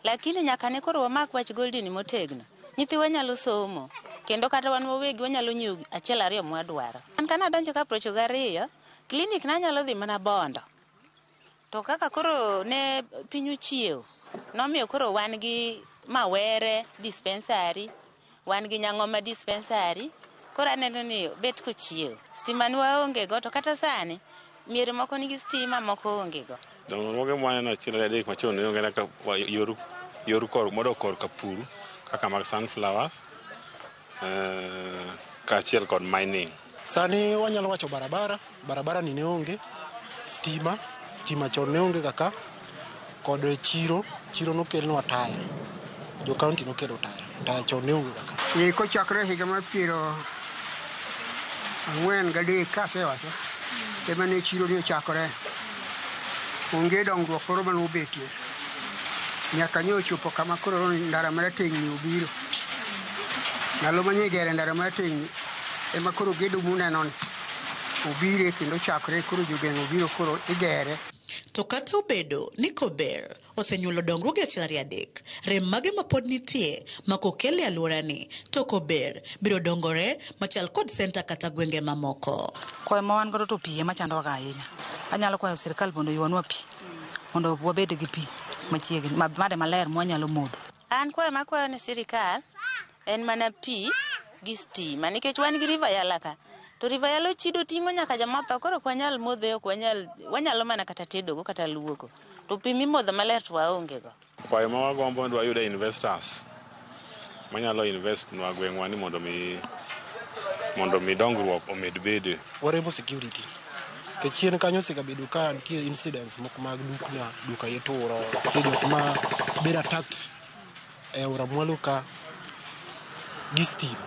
S11: Lakini nyaka ne koro wamak wach Goldi ni motegno. Nyithiwa nyalo somo, kendo kata wan wawegi wanyalo nyiewo achiel ariyo mwadwaro. An kana donjo ka 92, klinik nanyalo dhi mana Bondo. To kaka koro ne piny ochiew, nomiyo koro wan gi Mawere dispensary, wan gi Nyang'oma dispensary, koro aneno ni bet kochiew. Stima ne waonge go, to kata sani mier moko nigi stima, moko onge go.
S18: Dongruoge mwaneno achiel ariyo adek machon ne onge kaka yor kor modok korka pur kaka mag sunflowers kaachiel kod mining.
S8: Sani wanyalo wacho barabara ni ne onge, stima chon ne onge kaka, kod chiro nokelnwa taya. Jo county nokelo taya chon ne onge kaka.
S12: Kochakre higa mar 43 kasewacho, ema ne chiro ni ochakore. Onge dongruok moro mane obetie. Nyaka ne ochopo kama koro ndara marateng'ni obiro. Ndalo mane igere ndara marateng'ni ema koro gedo munenoni obire kendo chakre koro jogeng' obiro koro igere.
S7: To kata obedo ni Kober osenyuolo dongruoge achiel ariyo adek, rem mage ma pod nitie ma kokel e alworani to Kober biro dongore machal kod senta kata gwenge mamoko.
S9: Kwayo ma wan godo to pi ema chandowa ahinya. Anyalo kwayo sirkal mondo oywanwa pi, mondo wabed gi pi machiegni, made maler mwanyalo modho.
S11: An kwayo makwayo ni sirikal en mana pi gi stima nikech wan gi River Yala ka. To River Yala ochido ting'o nyaka joma otho, koro ok wanyal modhe, ok wanyal, wanyalo mana kata tedogo kata luoko. To pi mimodho maler to waonge go.
S18: Kwayo ma wagombo ni wayude investors manyalo invest nwa gweng'wa ni mondo mi dongruok omed bede.
S8: Warembo security. Nikech chien kanyo osegabedo ka nitie incidents moko mag dukna, duka ituro, nitie jok ma bedo attacked e aora mwalo ka gi stima.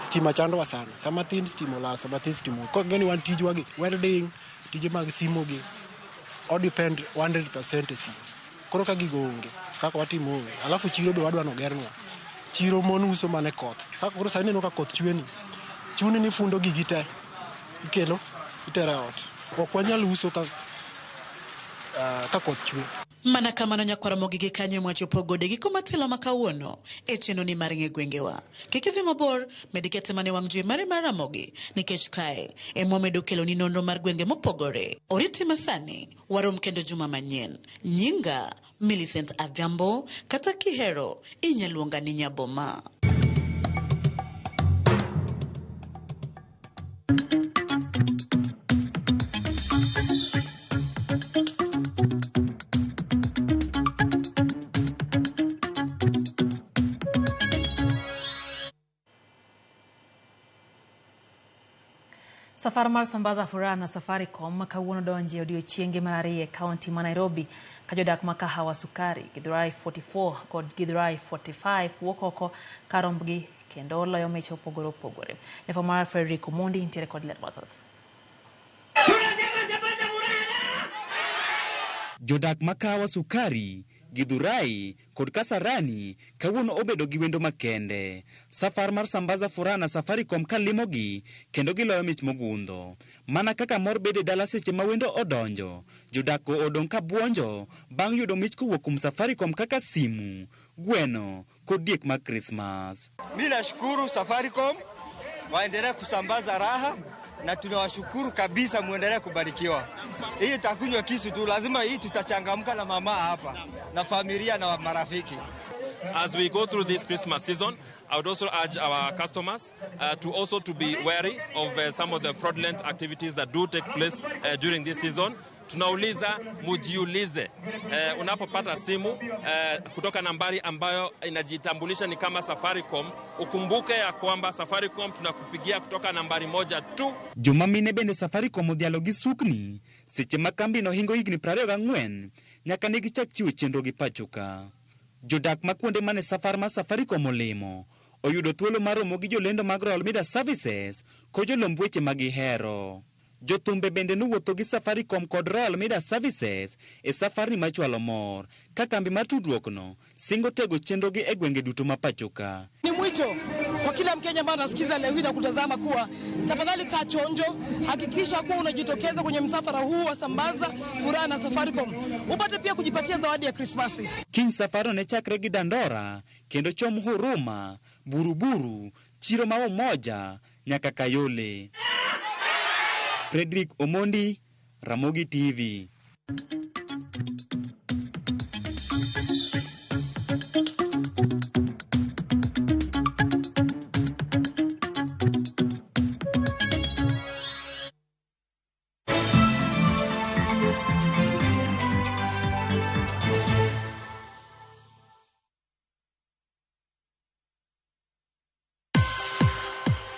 S8: Stima chandowa sana. Sama thin stima olal, sama thin stima. Koro ni wan tijwa gi, welding, tije mag simo gi, o depend 100% e simo. Koro ka gigo onge, kaka watimo onge. Alafu chiro be wadwa nogernwa. Chiro mon uso mana e koth. Kaka koro sani ineno ka koth chwe ni, chuni ni fundo gigi te, ikelo, itero e ot. Ok wanyal uso ka koth chwe.
S7: Mana kamano nyakwara Ramogi gi kanyo mwachopo gode giko matelo ma kawuono e chenro ni mar ng'e gwengewa. Kik idhi mabor, med kete mane wang' jowi mari mar Ramogi nikech kae ema wamedo keloni nonro mar gwenge mopogore. Oriti masani, warom kendo juma manyien. Nyinga Millicent Adhiambo, kata kihero inyaluonga ni Nyaboma.
S1: Safar mar Sambaza Furaha na Safaricom kawuono donje odiochienge mar ariyo e kaunti ma Nairobi ka jodak ma Kahawa Sukari, Githurai 44 kod Githurai 45 wuok oko kar rombgi kendo loyo mich opogore opogore. Jafwambo mar Frederick Omondi nitiere kod ler mathoth.
S6: Jodak ma Kahawa Sukari, Githurai kod Kasarani kawuono obedo gi wendo makende. Safar mar Sambaza Furaha na Safaricom kalimogi kendo giloyo mich mogundho. Mana kaka mor bedo e dala seche ma wendo odonjo, jodak go odong' ka buonjo bang' yudo mich kowuok kuom Safaricom kaka simu, gweno kod diek mag Krismas.
S19: Mimi nashukuru Safaricom, waendelee kusambaza raha na tunawashukuru kabisa, muendelee kubarikiwa. Hii itakunywa kisu tu, lazima hii tutachangamka na mama hapa na familia na marafiki.
S20: As we go through this Christmas season, I would also urge our customers to also to be wary of some of the fraudulent activities that do take place during this season, Tunauliza mujiulize, unapopata simu kutoka nambari ambayo inajitambulisha ni kama Safaricom, ukumbuke ya kwamba Safaricom tunakupigia kutoka nambari moja tu.
S6: Joma mine bende Safaricom odhialo gi sukni seche ma kambino hingo higni 24 nyaka ne gichak chiwo chenro gi pacho ka. Jodak ma kuonde mane safar mar Safaricom olimo oyudo thuolo mar romo gi jolendo mag Royal Media Services kod jolomb weche ma gihero. Jothumbe bende nowuotho gi Safaricom kod Royal Media Services e safarni machwalo mor ka kambi mar tudruokno singo tego chenrogi e gwenge duto ma pacho ka.
S21: Ni mwito kwa kila Mkenya ambaye anasikiza leo hii na kutazama kuwa tafadhali kaa chonjo, hakikisha kuwa unajitokeza kwenye msafara huu wa Sambaza Furaha na Safaricom, upate pia kujipatia zawadi ya Krismasi.
S6: Kiny safarno ne chakre gi Dandora kendo chom Huruma, Buruburu, Chiro ma Umoja nyaka Kayole. Frederick Omondi, Ramogi TV.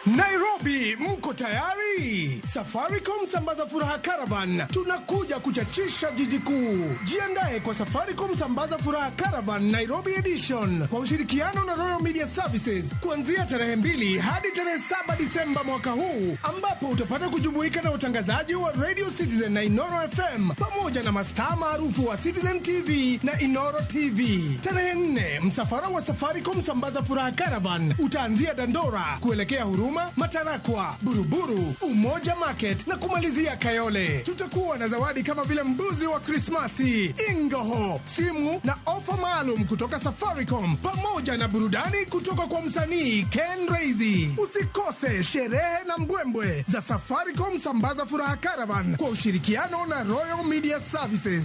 S22: Nairobi, mko tayari? Safaricom Sambaza Furaha Caravan tunakuja kuchachisha jiji kuu. Jiandae kwa Safaricom Sambaza Furaha Caravan Nairobi Edition kwa ushirikiano na Royal Media Services kuanzia tarehe 2 hadi tarehe 7 Disemba mwaka huu, ambapo utapata kujumuika na watangazaji wa Radio Citizen na Inoro FM pamoja na mastaa maarufu wa Citizen TV na Inoro TV. Tarehe 4, msafara wa Safaricom Sambaza Furaha Caravan utaanzia Dandora kuelekea Huruma, Matarakwa, Buruburu, Umoja Market na kumalizia Kayole. Tutakuwa na zawadi kama vile mbuzi wa Krismasi, ingoho, simu na ofa maalum kutoka Safaricom pamoja na burudani kutoka kwa msanii Ken Reizi. Usikose sherehe na mbwembwe za Safaricom Sambaza Furaha Caravan kwa ushirikiano na Royal Media Services.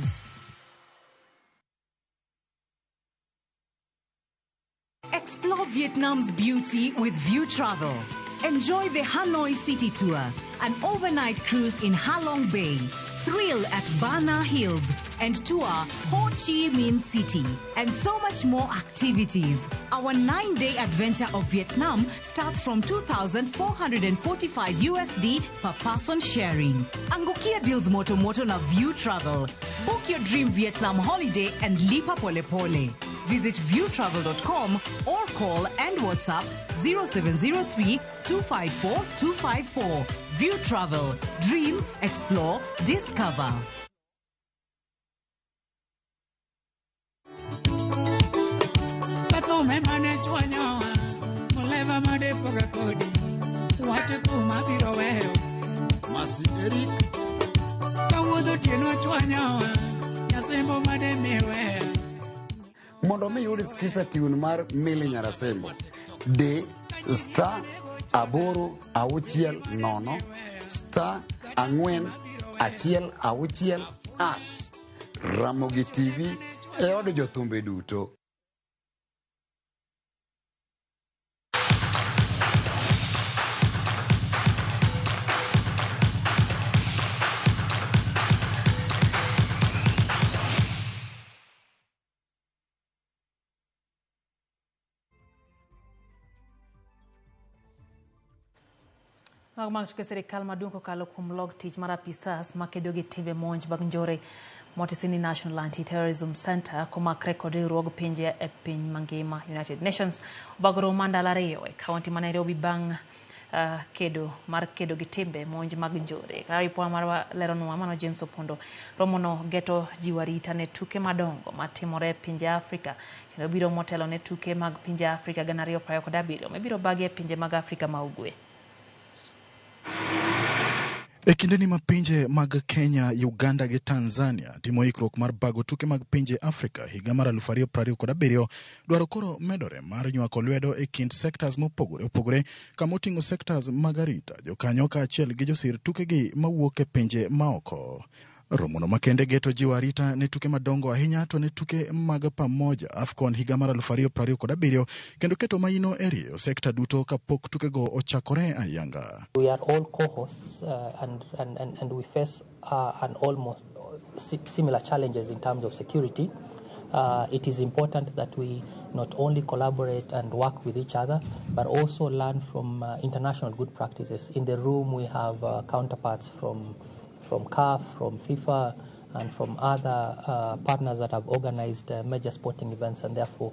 S23: Explore Vietnam's beauty with View Travel. Enjoy the Hanoi City Tour, an overnight cruise in Halong Bay, thrill at Bana Hills, and tour Ho Chi Minh City, and so much more activities. Our 9-day adventure of Vietnam starts from 2,445 USD per person sharing. Angukia deals moto moto na View Travel. Book your dream Vietnam holiday and lipa pole pole. Visit viewtravel.com or call and WhatsApp 0703 254 254. View Travel. Dream, explore, discover.
S24: Mondo mi yud skisa tune mar Milly Nyarasembo, D star 8 6 0 star 4 1 6 hash. Ramogi TV e od jothumbe duto.
S1: Mago mag tuke sirikal maduong' kokalo kuom log tich mar apisas makedo gi timbe monj mag njore motisi ni National Anti-Terrorism Center komakre kod riwruog pinje e piny mangima United Nations obago romo mar ndalo 2 e kaunti ma Nairobi bang' kedo mar kedo gi timbe monj mag njore. Kaka ripot marwa leronwa mano James Opondo, romono geto jiwo arita ne tuke madongo matimore e pinje Afrika kendo biro motelo ne tuke mag pinje Afrika 2027 mibiro bagi e pinje mag Afrika ma Ugwe.
S25: E kindeni ma pinje mag Kenya, Uganda gi Tanzania timo ikruok mar bago tuke mag pinje Afrika higa mar 2027, dwaro koro medore mar nywako lwedo e kind sectors mopogore opogore kama oting'o sectors mag arita, jokanyo kaachiel gi josir tukegi mawuok e pinje maoko. Romono makende geto jiwo arita ne tuke madongo ahinya to ne tuke mag pamoja AFCON higa mar 2027 kendo keto maino e rieyo sekta duto kapok tukego ochakore ayanga.
S26: We are all co-hosts and we face an almost
S13: similar challenges in terms of security, it is important that we not only collaborate and work with each other, but also learn from international good practices. In the room, we have counterparts from CAF, from FIFA, and from other partners that have organized major sporting events, and therefore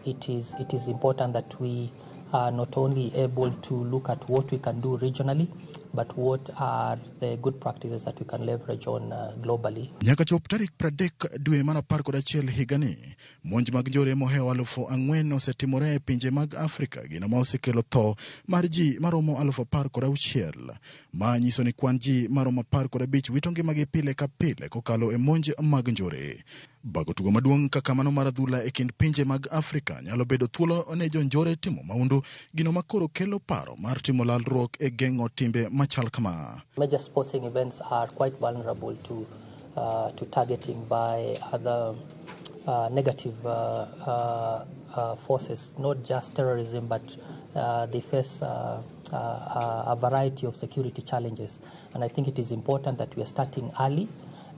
S13: it is important that we are not only able to look at what we can do regionally, but what are the good practices that we can leverage on globally.
S25: Nyaka chop tarik 30 dwe mar 11 higani, monj mag njore mohewo 4,000 osetimore e pinje mag Afrika, gino ma osekelo tho mar ji maromo 16,000. Ma nyiso ni kwan ji maromo 15 wito ngimagi pile ka pile kokalo e monj mag njore. Bago tugo maduong' kaka mano mar adhula e kind pinje mag Afrika nyalo bedo thuolo ne jonjore timo maundu, gino ma koro kelo paro mar timo lalruok e geng'o timbe machal kama.
S13: Major sporting events are quite vulnerable to targeting by other negative forces, not just terrorism, but they face a variety of security challenges. And I think it is important that we are starting early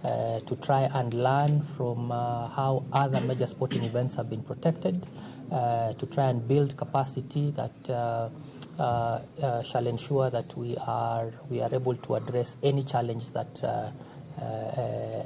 S13: to try and learn from how other major sporting events have been protected, to try and build capacity that shall ensure that we are able to address any challenge that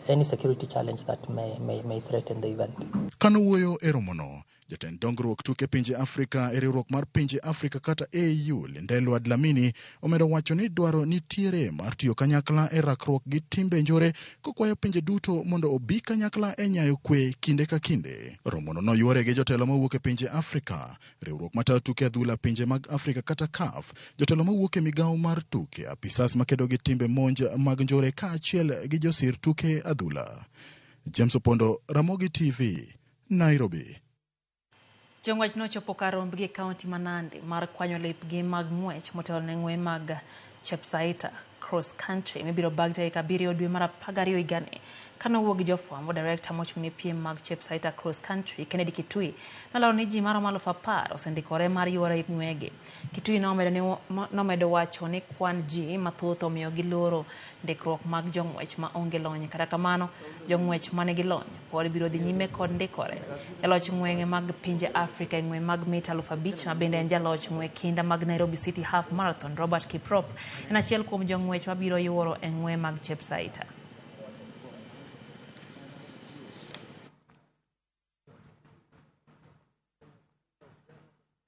S13: any security challenge that may threaten the event.
S25: Kano wuoyo e romono, jatend dongruok tuke pinje Afrika e riwruok mar pinje Afrika kata AU Lindelwa Dlamini omedo wacho ni dwaro nitiere mar tiyo kanyakla e rakruok gi timbe njore, kokwayo pinje duto mondo obi kanyakla e nyayo kwe kinde ka kinde. Romono noywore gi jotelo mawuok e pinje Afrika, riwruok matayo tuke adhula pinje mag Afrika kata CAF, jotelo mawuok e migawo mar tuke, apisas makedo gi timbe monj mag njore kaachiel gi josir tuke adhula. James Opondo, Ramogi TV, Nairobi.
S1: Jong'wech nochopo kar rombgi e kaunti ma Nandi mar kwanyo lepgi mag ng'wech motelo ne ng'we mag Chepsaita Cross Country mibiro bag tarik 7 dwe mar 12 higani. Kanowuok gi jofwambo, director mochung' ne piem mag Chepsaita Cross Country Kennedy Kitui nolero ni ji maromo 10,000 osendikore mar yuoro e ng'wegi. Kitui nomedo wacho ni kwan ji mathoth omiyo giloro ndikruok mag jong'wech ma onge lony. Kata kamano, jong'wech manigi lony pod biro dhi nyime kod ndikore. Jaloch ng'wenge mag pinje Afrika e ng'we mag mita 5,000 ma bende en jaloch ng'we kinda mag Nairobi City Half Marathon Robert Kiprop en achiel kuom jong'wech mabiro yuoro e ng'we mag Chepsaita.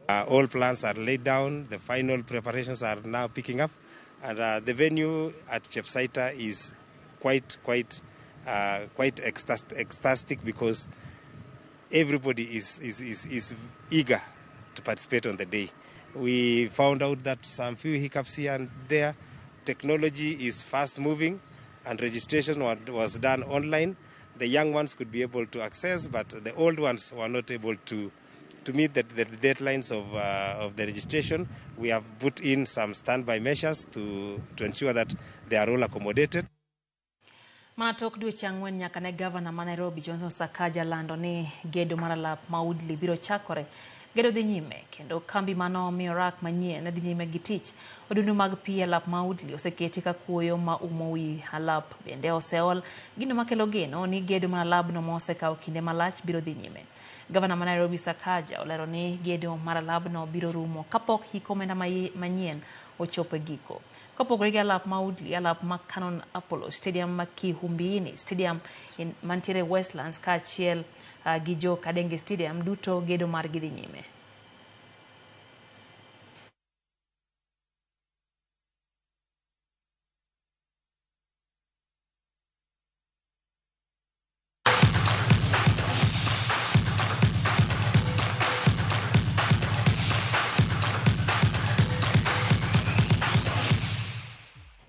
S14: All plans are laid down, the final preparations are now picking up, and the venue at Chepsaita is quite ecstatic because everybody is eager to participate on the day. We found out that some few hiccups here and there. Technology is fast moving, and registration was done online. The young ones could be able to access, but the old ones were not able to meet the deadlines of the registration. We have put in some standby measures to ensure that they are all accommodated.
S1: Mana tok dweche 4 nyaka ne gavana ma Nairobi Johnson Sakaja lando ni gedo mar alap ma Woodley biro chakore. Gedo dhi nyime kendo kambi mano omiyo rak manyien dhi nyime gi tich. Odundu mag pi alap ma Woodley oseketi ka kuoyo ma umo wi alap bende oseol, gino makelo geno ni gedo mar alabno ma osekawo kinde malach biro dhi nyime. Gavana ma Nairobi Sakaja olero ni gedo mar alabno biro rumo kapok hik omenda manyien ochopo e giko. Kopogore gi alap ma Woodley, alap ma Canon Apollo Stadium ma Kihumbiini Stadium mantiere Westlands kaachiel gi jo Kadenge Stadium duto gedo margi dhi nyime.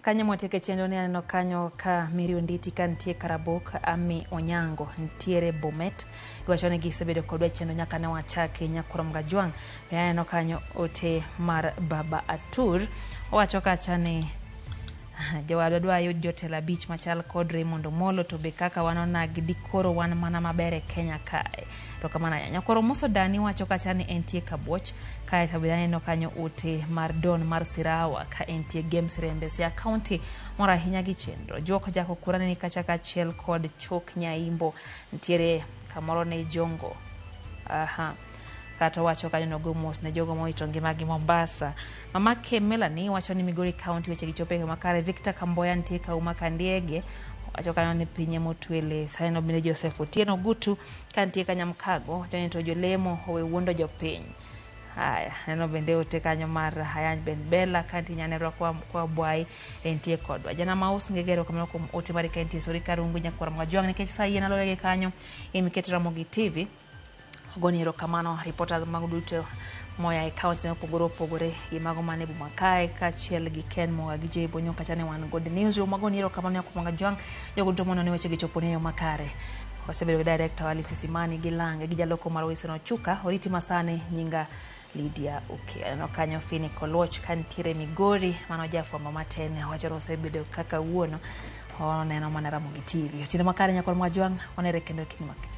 S1: Kanyo mwatieke chenro ni aneno kanyo ka Miri Onditi ka nitie Karabok, Ami Onyango nitiere Bomet. Giwacho ni gisebedo kodwa e chenro nyaka ne wachake Nyakurom Gajwang'. Be aneno kanyo ote mar Baba Atur. Owacho kacha ni Jowadwa dwa yud jotelo abich machal kod Raymond Omolo to be kaka wanonagi dikoro wan mana maber e Kenya kae. Erokamano ahinya. Nyakwaro Musa Dani wacho kacha ni entie Kabuoch kae to be aneno kanyo ote mar Don mar Sirawa ka entie Games Rembe Siaya County mor ahinya gi chenro. Juok Jako Kura ni kacha kaachiel kod Chok Nyaimbo nitiere kamoro ne Jongo. Aha. Kata owacho kanyo nogo mos ne jogo mowito ngimagi Mombasa. Mama Ke Melanie wacho ni Migori County weche gi chopo e yo makare. Victor Kamboya nitie Kauma Kandiege wacho kanyo ni pinye motwele. Saneno bende Joseph Otieno Gutu ka nitie Kanyamkago wacho ni to jolemo owe wuondo jopiny. Haya, neno bende ote kanyo mar Hayan Ben Bella ka nitie Nyanerwa kwa, kwa Bwai entie kodwa. Jana Maus Ngegero kamano kuom ote mari ka entie Sori Karungu Nyakwar Mwajwang' nikech sa yien alore gi kanyo in miketo Ramogi TV. Agoni erokamano reporters mag duto moya e county mopogore opogore gi mago man e boma kae kaachiel gi Ken Moga gi Jay Bonyo kacha ne wan god newsroom. Agoni erokamano Nyakwar Mwajwang' jogo duto mondo ne weche gi chopo ne yo makare. Wasebedo gi director Alice Simani gi Lange gi jaloko mar Wilson Ochuka oriti masani nyinga Lydia Oke. Aneno kanyo Fini Koluoch ka nitiere Migori mano jafwambo matin wacho ni osebedo kaka wuono oneno mana Ramogi TV. Otieno makare Nyakwar Mwajwang' wanere kendo e kinde makech.